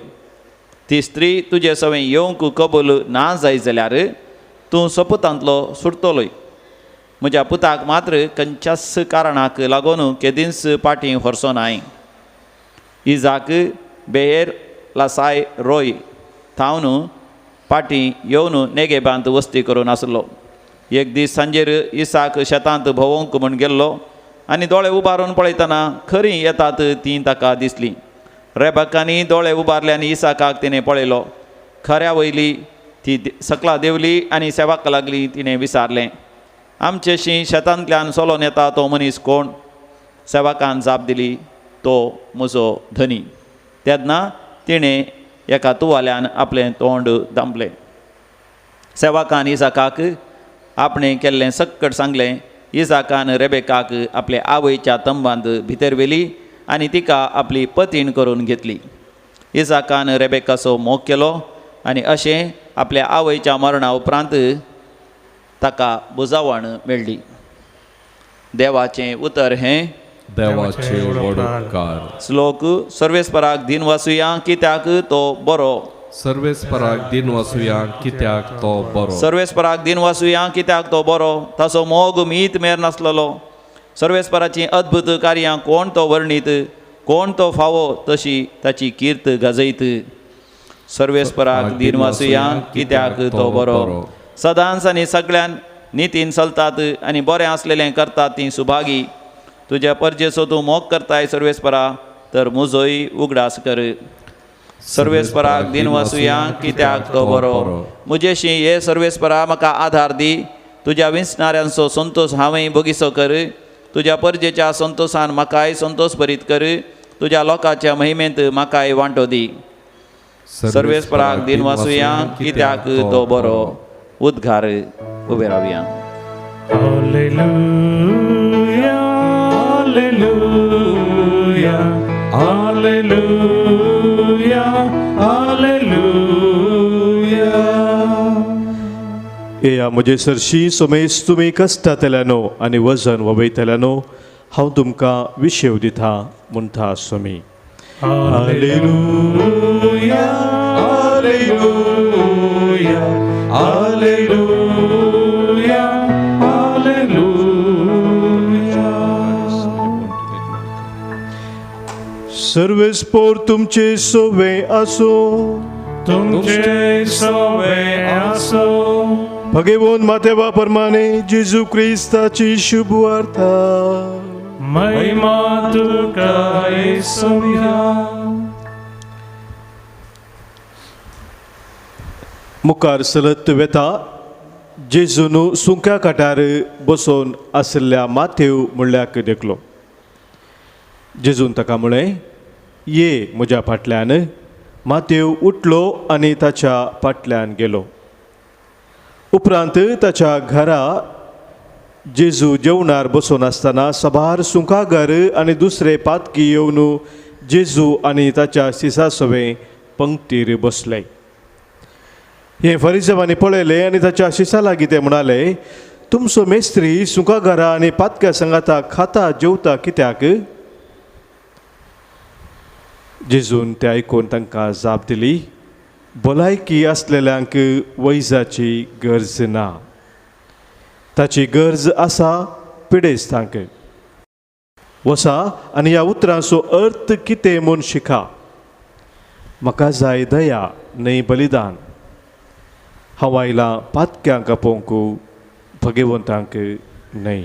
ती स्त्री तुजे सवें येवंक कबूल ना जाय जाल्यार तूं सपुतांतलो सुटतलोय. म्हज्या पुताक मात्र खंयच्याच कारणाक लागून केदींच फाटीं व्हरचो नाय. इजाक बेहेर लासाय रोय थावन फाटीं येवन नेगेबांत वस्ती करून आसलो. एक दीस सांजेर इसाक शेतांत भोंवंक म्हूण गेल्लो आनी दोळे उबारून पळयतना खरीं येतात तीं ताका दिसलीं. रेबकांनी दोळे उबारले आनी इसाकाक तिणें पळयलो. खऱ्या वयली ती सकला देंवली आनी सेवाक लागली. तिणें विचारलें, आमचेशी शेतांतल्यान चलोन येता तो मनीस कोण? सेवकान जाप दिली, तो म्हजो धनी. तेन्ना तिणें एका तुवाल्यान आपलें तोंड दामलें. सेवकान इसाकाक आपणें केल्लें सक्कट सांगलें. इसाकान रेबेकाक आपले आवयच्या तंबांत भितर व्हेली आनी तिका आपली पतीण करून घेतली. इसाकान रेबेकाचो मोग केलो आनी अशें आपल्या आवयच्या मरणा उपरांत ताका बुजावण मेळ्ळी. देवाचें उतर हें देवाचे व्हड उपकार. श्लोक सर्वेस्पराक दिन वासुया कित्याक तो बरो. सर्वेस्पराक दिन वासुया कित्याक तो बरो. सर्वेस्पराक दिन वासुया कित्याक तो बरो. ताचो मोग मीत मेर नासलेलो. सर्वेस्पराचीं अद्भुत कार्यां कोण तो वर्णीत, कोण तो फावो तशी ताची कीर्त गाजयत. सर्वेस्पराक दिन वासुया कित्याक तो बरो. सदांच आनी सगळ्यान नितीन चलतात आनी बरें आसलेलें करतात तीं सुभागी. तुज्या परजेचो तूं मोग करताय सर्वेस्परा, तर म्हजोय उगडास कर. सर्वेस्पराक दिन वासुया कित्याक तो बरो. म्हजेशी हे सर्वेस्परा म्हाका आधार दी. तुज्या विंचणाऱ्यांचो संतोश हांवें बगीचो कर. तुज्या परजेच्या संतोशान म्हाकाय संतोश भरीत कर. तुज्या लोकांच्या महिमेंत म्हाकाय वांटो दी. सर्वेस्पराक दिन वासुया कित्याक तो बरो. उद्गार उबे रावया. Hallelujah, hallelujah, hallelujah, hallelujah. येया म्हजे सरशी सोमेस तुमी कश्टांतल्यानो आनी वजन वबयतल्यानो, हांव तुमकां विशेव दिता म्हणटा स्वामी. Hallelujah, hallelujah, hallelujah, hallelujah. सर्वेस्पोर तुमचे सोवे आसूं, तुमचे सोवे आसूं. भगवंत मातेवा प्रमाणे जेजू क्रिस्ताची शुभ वार्ता. महिमा तुका येसुया. मुखार चलत वेता जेजून सुंक्या काटार बसोवन आशिल्ल्या माथेव म्हणल्याक देखलो. जेजून ताका म्हळें, ये म्हज्या फाटल्यान. माथेव उठलो आनी ताच्या फाटल्यान गेलो. उपरांत ताच्या घरा जेजू जेवणार बसून आसतना सभार सुंकागर आनी दुसरे पातकी येवन जेजू आनी ताच्या सिसा सवें पंक्तीर बसले. हे फरिजवांनी पळयलें आनी ताच्या शिसा लागीं ते म्हणाले, तुमचो मेस्त्री सुंकाघरा आनी पातक्या सांगाता खाता जेवता कित्याक? जेजून ते आयकून तांकां जाप दिली, भलायकी आसलेल्यांक वैजाची गरज ना, ताची गरज आसा पिडेस्तांक. वसा आनी ह्या उतरांचो अर्थ कितें म्हूण शिका. म्हाका जाय दया न्हय बलिदान. हांव आयलां पातक्यांक आपोवंक, भगवंतांक न्हय.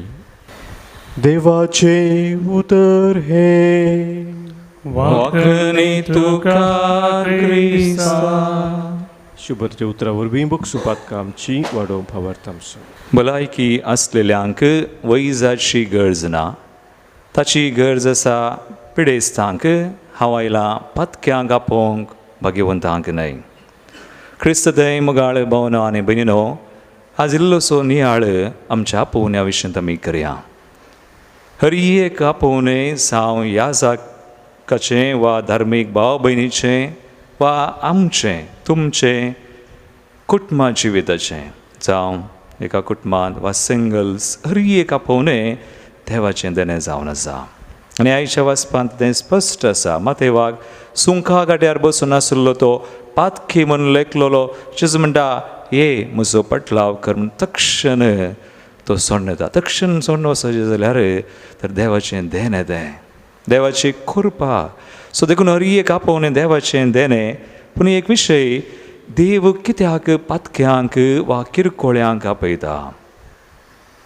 देवाचें उतर हें. वाखणी तुका क्रिस्ता. शुभरच्या उतरा वरवीं बक्षुपात आमची वाडोवंक फावरता आमचो. भलायकी आसलेल्यांक वैजाची गरज ना, ताची गरज आसा पिडेस्तांक. हांव आयलां पातक्यांक आपोवंक, भाग्यवंतांक न्हय. क्रिस्त थंय मोगाळ भावनो आनी भयणीनो, आज इल्लोसो नियाळ आमच्या आपोवण्या विशयांत आमी करया. हर एक आपोवणें जावं याजाकाचें वा धार्मीक भाव भयणीचें वा आमचें तुमचें कुटुंबा जिविताचें, जावं एका कुटुंबांत वा सिंगल्स, हर एक आपोवणें देवाचें देणें जावन आसा. आनी आयच्या वाचपांत तें स्पश्ट आसा. माथेवाक सुंखा गाड्यार बसून आशिल्लो तो पातकी म्हणून लेखलेलो जेजू म्हणटा, ये म्हजो पटलाव कर. म्हूण तक्षण तो सोडून येता. तक्षण सोडून वचपाचें जाल्यार तर देवाचें देणें तें, देवाची कृपा. सो देखून हर एक आपोवणें देवाचें देणें. पूण एक विशय, देव कित्याक पातक्यांक वा किरकोळ्यांक आपयता?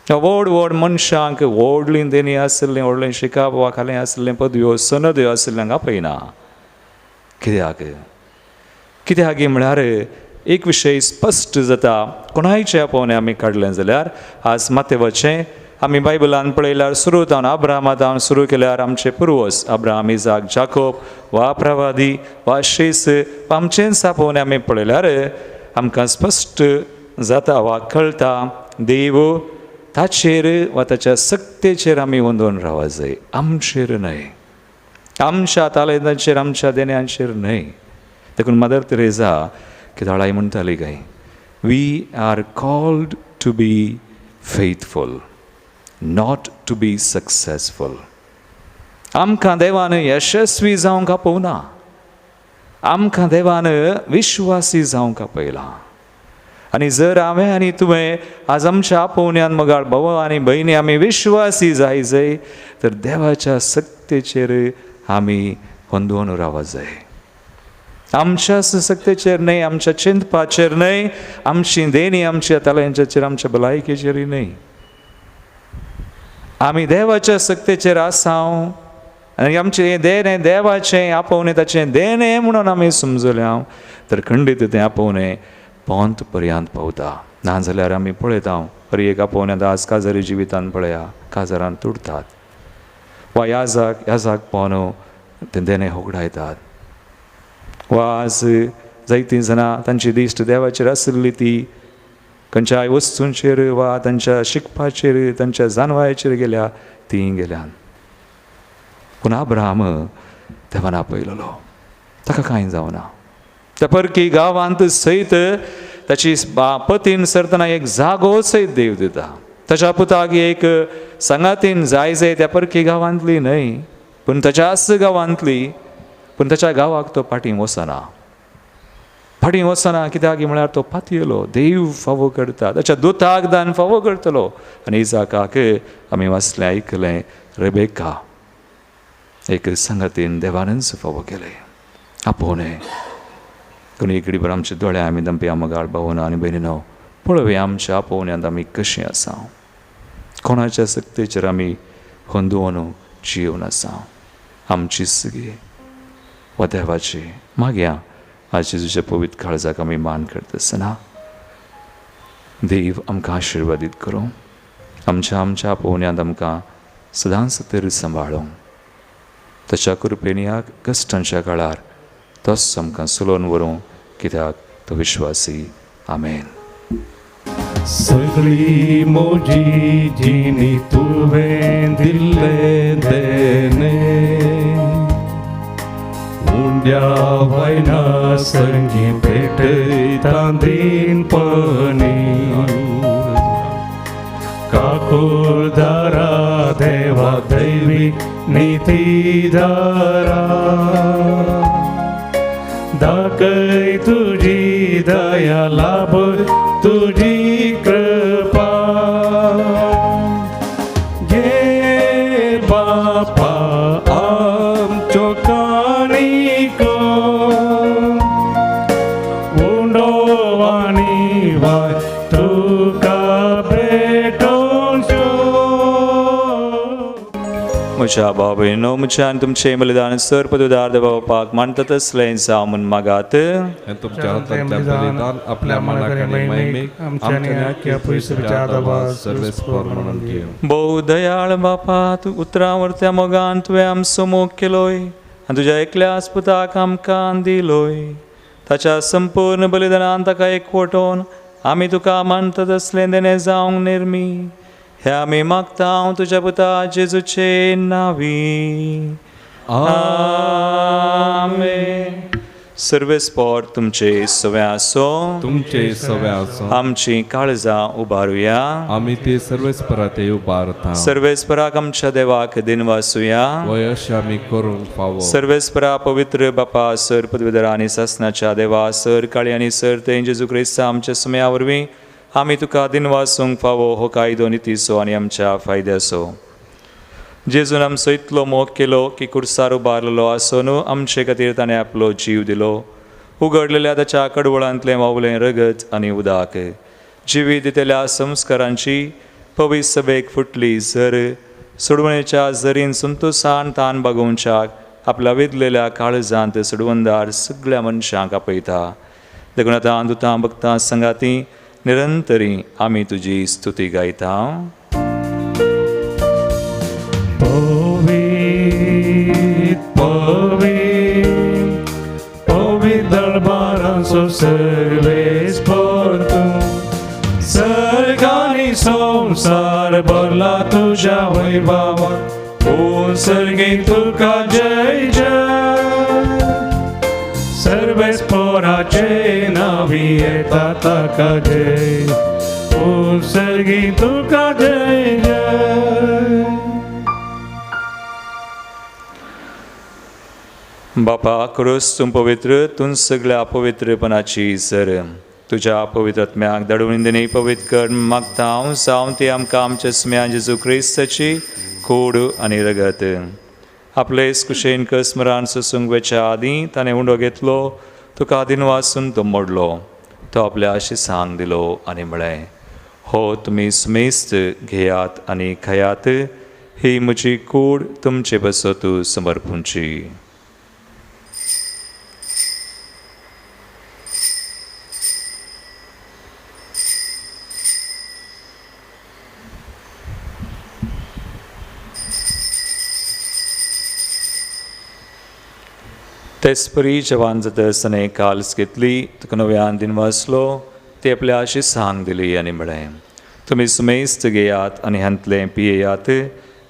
व्हड व्हड मनशांक, व्हडलीं देणीं आशिल्लीं, व्हडलें शिकप वा खालें आशिल्लें पदव्यो सनद्यो आशिल्ल्यांक आपयना कित्याक? कित्याक म्हळ्यार एक विशय स्पश्ट जाता. कोणायचें आपोवणें आमी काडलें जाल्यार आज माथेवाचें आमी बायबलान पळयल्यार सुरू जावन अब्राहमा सुरू केल्यार आमचे पुर्वज अब्राहम, इजाक, जाकोब वा प्रवादी वा शेस आमचेंच आपोवणें आमी पळयल्यार आमकां स्पश्ट जाता वा कळटा देव ताचेर वा ताच्या सक्तेचेर आमी वंदोवन रावपाक जाय, आमचेर न्हय, आमच्या तालेंताचेर, आमच्या देण्यांचेर न्हय. देखून मदर तेरेजा किदाळाय म्हणटाली काय, we are called to be faithful, not to be successful. आमकां देवान यशस्वी जावंक आपोवना, आमकां देवान विश्वासी जावंक आपयलां. आनी जर हांवें आनी तुवें आज आमच्या आपोवण्यान मोगाळ भाव आनी भयणी आमी विश्वासी जाय जाय तर देवाच्या सक्तेचेर आमी अंदोवन रावपाक जाय. आमच्या सक्तेचेर न्हय, आमच्या चिंतपाचेर न्हय, आमची देणी आमच्या तालांचेर, आमच्या भलायकेचेरूय न्हय. आमी देवाच्या सक्तेचेर आसाव आनी आमचें देणें देवाचें आपोवणें ताचें देणें म्हणून आमी समजले हांव तर खंडीत तें आपोवणें पोंत पर्यंत पावता. नाजाल्यार आमी पळयता हर एक आपोवण्यांत आज काजारी जिवितान पळया काजारान तुटतात वा याजाक याजाक पोवन तें देणें होगडायतात वा आज जायतीं जाणां तांची दिश्ट देवाचेर आशिल्ली ती खंयच्याय वस्तूंचेर वा तांच्या शिकपाचेर तांच्या जानवायचेर गेल्या तीं गेल्यान. पूण अब्राहम देवान आपयलेलो, ताका कांय जावना. त्या परकी गांवांत सयत ताची पतीन सरतना एक जागो सयत देव दिता. ताच्या पुताक एक सांगातीन जाय जाय त्या परकी गांवांतली न्हय, पूण ताच्याच गांवांतली, पूण ताच्या गांवाक तो फाटीं वचना, फाटीं वचना. कित्याक म्हळ्यार तो पातयेलो देव फावो करता, ताच्या दुताक दान फावो करतलो. आनी इजाकाक आमी वाचलें आयकलें रेबेका एक सांगातीन देवानच फावो केलें आपोवणें. कोणी इकडे बरें आमचे दोळे आमी दंपया मोगाळ भावना आनी भयणीनो पळोवया आमच्या आपोवण्यांत आमी कशीं आसा, कोणाच्या सक्तेचेर आमी होंदोवन जिवन आसा, आमची सगळी वा देवाची. मागया आज जेजूच्या पवित्र काळजाक आमी मान करता आसतना देव आमकां आशिर्वादीत करूं, आमच्या आमच्या आपोवण्यांत आमकां सदांच तर सांबाळूं. ताच्या कृपेन ह्या कश्टांच्या काळार तोच आमकां चलोवन व्हरूं, कित्याक तो विश्वासी. आमेन. सगळी मोजी जिनी तुवें दिल्ले देणे उंड्या वयना संगी पेटयता दीनपणी काकुळदारा देवा दैवी नितीदारा दाखय तुजी दया लाभ तुजी कृपा घे बापा आमचो काणिको उंडो आनी वाय तुका भेटोवच्यो. म्हज्या बाबेनो म्हज्या आनी तुमचें बलिदान सर पदुदार देवा बापाक मानता तसलें जावं म्हूण मागात. तुमच्या हातांतलें बलिदान आपल्या मनाक आनी महिमेक आमच्या आख्या पयसुच्या देवा सर्वेस्पर म्हणून घेवं. भोव दयाळ बापा, तूं उतरां वरत्या मोगान तुवें आमचो मोग केलोय आनी तुज्या एकल्याच पुताक आमकां दिलोय. ताच्या संपूर्ण बलिदानान ताका एकवटोवन आमी तुका मानता तसलें देणें जावंक निर्मी. हे आमी मागता हांव तुज्या पुता जेजूचे नांवी. आमेन. सर्वेस्पर तुमचे सवे आसो, तुमचे सवे आसो. आमची काळजां उबारुया, आमी ते सर्वेस्परा ते उबारता. सर्वेस्पराक आमच्या देवाक दिनवासुया, वयश आमी करूंक फावो. सर्वेस्परा पवित्र बापा सर पदवीधर आनी सासनाच्या देवा सर काळी आनी सर ते जेजू क्रिस्ता आमच्या सुम्या वरवीं आमी तुका दिनवासूंक फावो हो कायदो नितीचो आनी आमच्या फायद्याचो. जेजून आमचो इतलो मोग केलो की कुर्सार उबारलेलो आसून आमचे खातीर ताणें आपलो जीव दिलो. उगडलेल्या ताच्या कडवळांतलें वावलें रगत आनी उदक जिवी दितल्या संस्कारांची पवित्र सभेक फुटली झर सोडवणेच्या झरीन संतोसान तान बागोवच्याक आपल्या वेदलेल्या काळजांत सोडवणदार सगळ्या मनशांक आपयता. देखून आतां दुतां भक्तां संगाती निरंतरी आमी तुजी स्तुती गायता. पवित्र पवित्र पवित्र दरबारांचो सर्वेस्पर तूं, सर्ग आनी संवसार भरला तुज्या वैभवान, ओ सर्गी तुका जय जय. सर्वेस्पराचे नांवी येता ताका जय, ओ सर्गी तुका जय जय. बापा क्रूस तूं पवित्र, तूं सगळ्या पवित्रपणाची सर तुज्या पवित्र आत्म्याक धाडून दिनी पवित्र कर मागता हांव जावं ती आमकां आमच्या सुम्या जेजू क्रिस्ताची कूड आनी रगत. आपले कुशेन कस्मरान सोसूंक वेच्या आदीं ताणें उंडो घेतलो, तुका दिनवासून तो मोडलो, तो आपल्या आशिसांक दिलो आनी म्हळें, हो तुमी सुमेस्त घेयात आनी खायात, ही म्हजी कूड तुमचे बसत समर्पूंची. तेचपरी जवान जाता काल्स घेतली, तुका नव्यान दिनवासलो, ती आपल्या आशिसांक दिली आनी म्हळें, तुमी सुमेस्त घेयात आनी हांतलें पियेयात,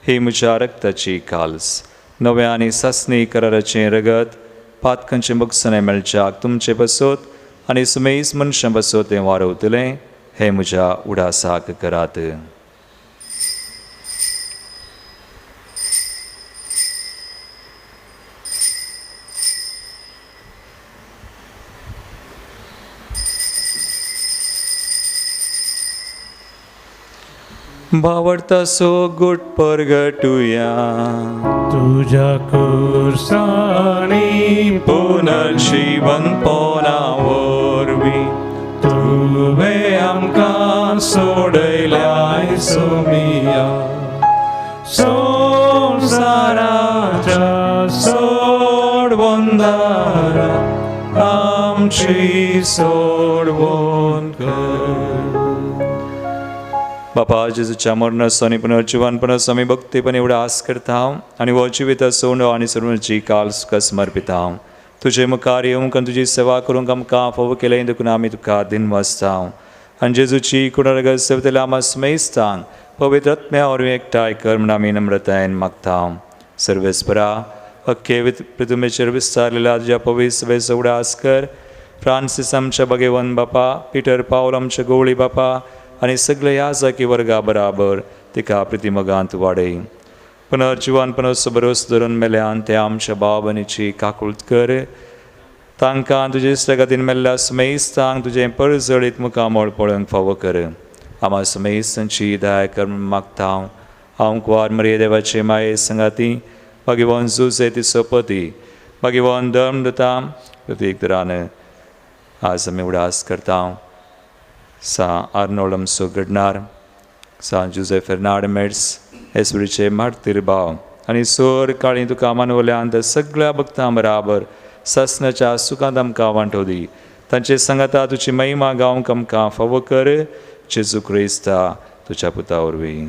ही म्हज्या रक्ताची काल्स, नव्या आनी सासणी कराराचें रगत, पातकांचें बगसणें मेळच्याक तुमचे बसत आनी सुमेस्त मनशां बसत तें वारवतलें, हें म्हज्या उडासाक करात. भावार्था सोगूट परगटुया तुज्या कुर्सांनी पुनर्जिवंतपणा वरवीं तुवें आमकां सोडयल्याय सोमिया संवसाराच्या सोडवंदारा आमची सोडवण कर. बापा जेजूच्या मरणाचो आनी पुनर्जिवनपणाचो आमी भक्तीपण एवढा आस करता आनी हो जिविता सोंडो आनी सर्वांची काल तुका समर्पिता. तुजे मुखार येवंक आनी तुजी सेवा करूंक आमकां फावो केलें देखून आमी तुका दिनवासता आनी जेजूची कुणारगत सेवतल्या आमा स्मेस्तांक पवित्र आत्म्या वरवीं एकठांय कर म्हूण आमी नम्रतायेन मागता. सर्वेस्परा अख्खे पृथ्वीचेर विस्तारलेल्या तुज्या पवित्र सभेचो उगडास कर. फ्रांसीस आमच्या भगेवन बापा, पिटर पावल आमच्या गोवळी बापा आनी सगळे ह्या जाकी वर्गा बराबर तिका प्रतिमगांत वाडय. पुनर्जिवनपणाचो भरोस धरून मेल्यान ते आमच्या भाव भयणीची काकूळत कर. तांकां तुजे इश्टागतीन मेल्ल्या स्मेस्तांक तुजें परजळीत मुखामळ पळोवंक फावो कर. आमा स्मेस्तांची दया कर म्हूण मागता. हांव कुवार मरिये देवाचे माये संगाती भगवान जुजे तिचो पती भगवान धर्म दिता प्रतीक दरान आज आमी उडास करता. सा आर्नोल्ड आमचो घडणार, सा जुजे फेर्नाड मेड्स एसवरीचे मार्तीर भाव आनी सोर काळी तुका मानवल्यान त्या सगळ्या भक्तां बराबर सासनाच्या सुखांत आमकां वांटो दी. तांचे सांगाता तुजी महिमा गावंक आमकां फावो कर. जेजू क्रिस्ता तुज्या पुता वरवीं.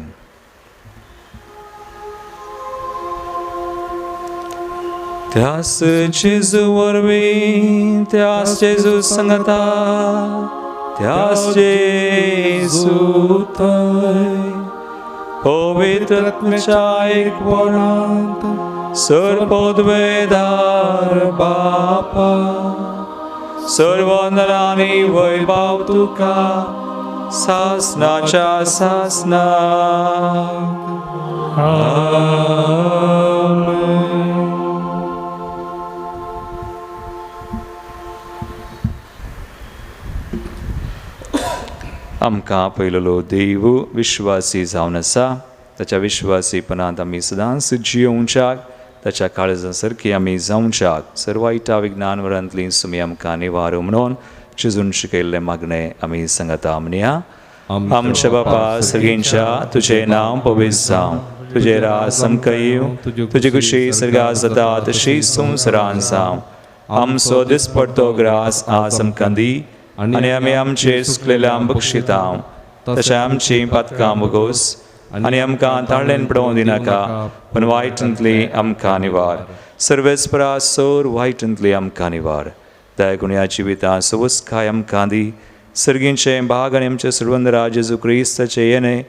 त्यास जेजू वरवीं, त्यास जेजू सांगाता, त्यास जेजू थंय पवित्र आत्म्याच्या एकपणांत सर्वपदवेदार बापा सर्वनरांनी वैभव तुका सासनाच्या सासनाक. आमेन. आमकां पयलेलो देव विश्वासी जावन आसा. ताच्या विश्वासीपणांत आमी सदांच जियोवच्याक ताच्या काळजा सारकी आमी जावच्याक सर्व वायटा विज्ञानवरांतली सुमी आमकां निवारू म्हणून चिजून शिकयल्लें मागणें आमी सांगता. म्हणया, आमच्या बापा सर्गींच्या तुजें नांव पवित्र जावं, तुजें राज आमकां येवं, तुजी खुशी सर्गात जाता तशी संवसारांत जावं. आमचो दिसपडतो ग्रास आज आमकां दी आनी आमी आमचे सुकलेल्या बक्षिता तशें आमची पातकां भोगोस आनी आमकां ताळ्ळेन पडोवं दिनाका, पूण वायटांतली आमकां निवार. सर्वेस्परा सोर वायटांतली आमकां निवार. दयागुण ह्या जिवितांत सवस्काय आमकां दी. सर्गींचें भाग आनी आमचे सर्वंदरा जेजू क्रिस्ताचें येणें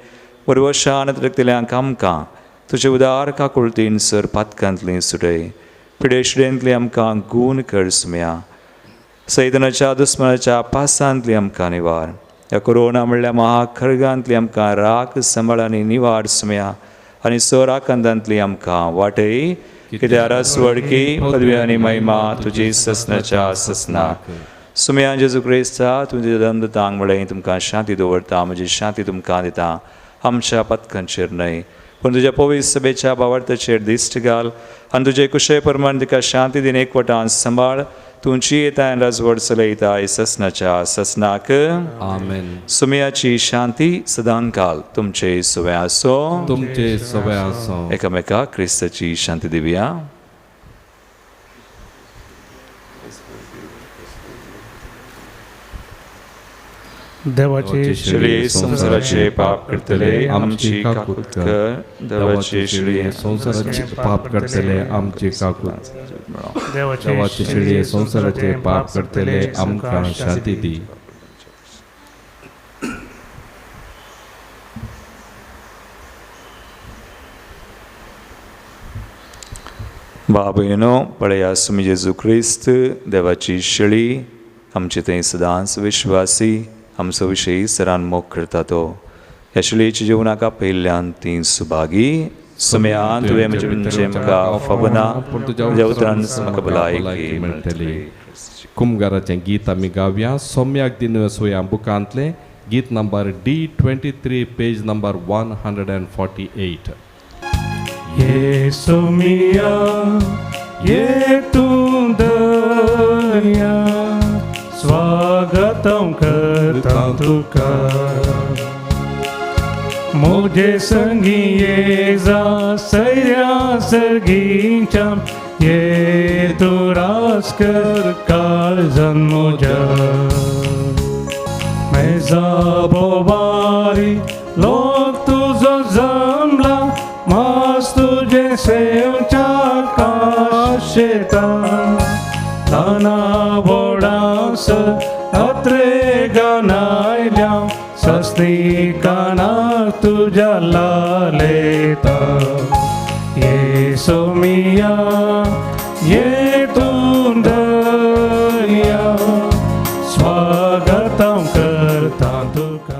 वरवशान रक्तल्यांक आमकां तुजे उदार काकुळतीन सर पातकांतली सुटय. पिडेशिडेंतली आमकां गूण कर सुम्या. सैतनाच्या दुस्मनाच्या पासांतली आमकां निवार. ह्या कोरोना म्हणल्यार महाखर्गांतली आमकां राख सांबाळ आनी निवार सुम्या आनी सर आकांतांतली आमकां वाटय. कित्याक रासवडकी पदवी आनी महिमा तुजी ससनाच्या ससनाक. सुम्या जेजू क्रिस्ता तुमचे दंद तांग म्हळें तुमकां शांती दवरता, म्हजी शांती तुमकां दिता. आमच्या पथकांचेर न्हय पूण तुज्या पवित्र सभेच्या भावार्थाचेर दिश्ट घाल आनी तुजे कुशे प्रमाण तिका शांती दिन एकवटान सांबाळ. तुमची येता राजवड चलयता ससनाच्या ससनाक. आमेन. सुम्याची शांती सदांकाल तुमचे सुवे आसो. तुमचे सवे आसो. एकामेका क्रिस्ताची शांती दिवया. देवाचे शिळये संवसाराचे पाप करतले आमची काकूत कर. देवाचे शिळये संवसाराचे पाप करतले आमची काकूत. देवाचे शिळये संवसाराचे पाप करतले आमकां शांती दी. बाबयनो पळया सुमी जेजू क्रिस्त देवाची शिळी आमचे थंय सदांच विश्वासी आमचो विशयी सरान मोग करता तो ह्या शिळयेच्या जेवणाक आपयल्ल्यान ती सुभागी. सुम्यान तुवें म्हजें म्हणजे म्हाका फावना, पूण तुज्या उतरान म्हाका भलायकी मेळटली. कुमगाराचें गीत आमी गावया. सोम्याक दिन सोया बुकांतलें गीत नंबर D23 पेज नंबर 148। ये सोमिया ये तू दरिया स्वागतम करता तुका मुझे संगी ये जा सैर्या सर्गीच्या ये तू रास कर काळजान म्हज्या मेजा बोवारी लोक तुजो जमला मास तुझे सेवच्या काशेता ताना बोडास अत्रे गानायल्या सस्ती काना तुझ्या लालेता ये सोमिया ये तू दरिया स्वागतम करता तुका।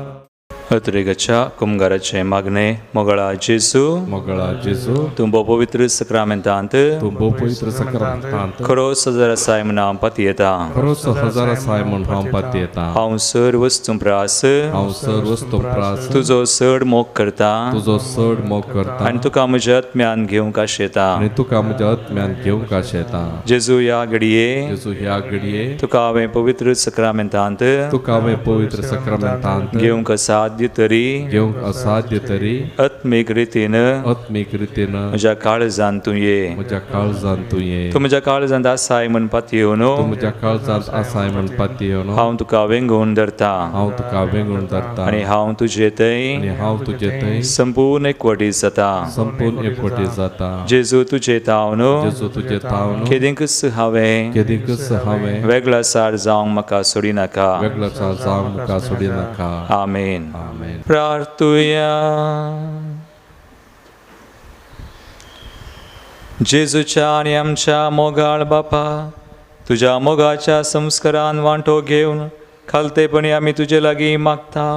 अत्रेगाच्या कुमगाराचें मागणें मोगळा जेजू मोगळा जेजू तूं भोव पवित्र सक्रामेंतांत तूं भोव पवित्र सक्रामेंतांत खरोच हजार आसाय म्हूण हांव पातयेता खरोच हजार आसाय म्हूण हांव पातयेता हांव सर वस्तूं प्रास हांव सर वस्तूं प्रास तुजो चड मोग करता तुजो चड मोग करता आनी तुका म्हज्या आत्म्यान घेवंक आशेता आनी तुका म्हज्या आत्म्यान घेवंक आशेता जेजू ह्या घडये जेजू ह्या घडये तुका हांवें पवित्र सक्रामेंतांत तुका हांवें पवित्र सक्रामेंतांत घेवंक असाध्य तरी घेवंक असाध्य तरी आत्मीक रितीन आत्मीक रितीन म्हज्या काळजांत तूं ये म्हज्या काळजांत तूं ये तूं म्हज्या काळजांत आसाय म्हूण पातयेवन तूं म्हज्या काळजांत आसाय म्हूण पातयेवन हांव तुका वेंगोवन धरता हांव तुका वेंगोवन धरता आनी हांव तुजे थंय आनी हांव तुजे थंय संपूर्ण एकवटीत जाता संपूर्ण एकवटीत जाता जेजू तुजे तावन जेजू तुजे तावन केदींकच हांवें केदींकच हांवें वेगळासार जावंक म्हाका सोडिनाका वेगळासार जावंक म्हाका सोडिनाका। आमेन। आमेन। प्रार्थुया। जेजूच्या आनी आमच्या मोगाळ बापा तुज्या मोगाच्या संस्कारान वांटो घेवन खालतेपणी आमी तुजे लागीं मागता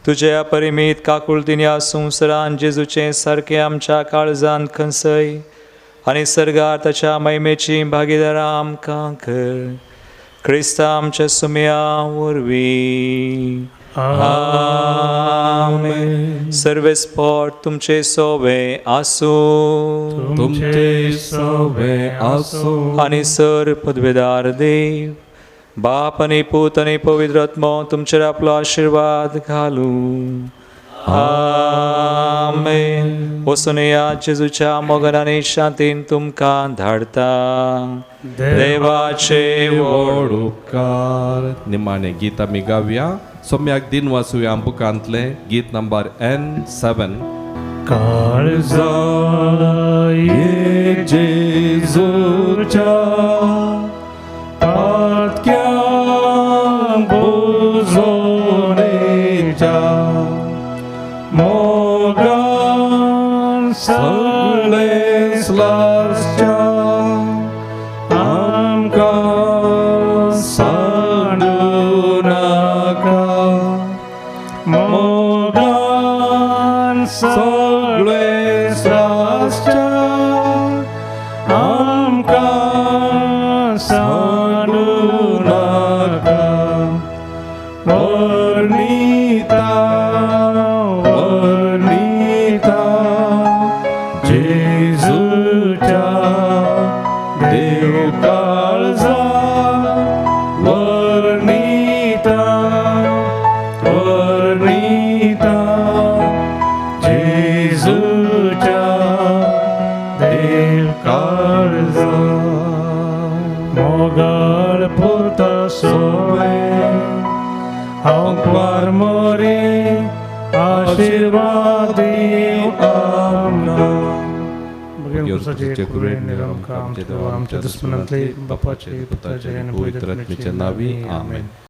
तुज्या परिमीत काकुळतीन ह्या संवसारान जेजूचें सारकें आमच्या काळजान खंसय आनी सर्गार ताच्या महिमेची भागीदारां आमकां कर क्रिस्ता आमच्या सुम्या वरवीं आमेन। सर्वेस्पोर तुमचे सोवे आसूं तुमचे सोवे आसूं आनी सर पदवेदार देव बाप आनी पूत आनी पवित्र आत्मो तुमचेर आपलो आशिर्वाद घालूं। आमेन। वचून या जेजूच्या मोगान आनी शांतीन तुमकां धाडता देवाचे व्हड उपकार। निमाणे गीत आमी गावया सोम्याक दिन वाचुया बुकांतलें गीत नंबर N7। काळजा ये जेजूच्या पातक्या बुजोनेच्या मोगान सगळे स्लासच्या आमकां सांडू नाका मोगान सगळे स्लासच्या आमकां सांडू नाका वर्णिता वर्णिता जेजूच्या देव काळजा वर्णिता वर्णिता जेजूच्या देव काळजा मोगाळ पुता सोवे हांव क्वार मोरे आशिर्वाद दीव आमकां। आमच्या दुस्मनांतले बापाचे पुताचे आनी पवित्र आत्म्याच्या नांवी आमेन।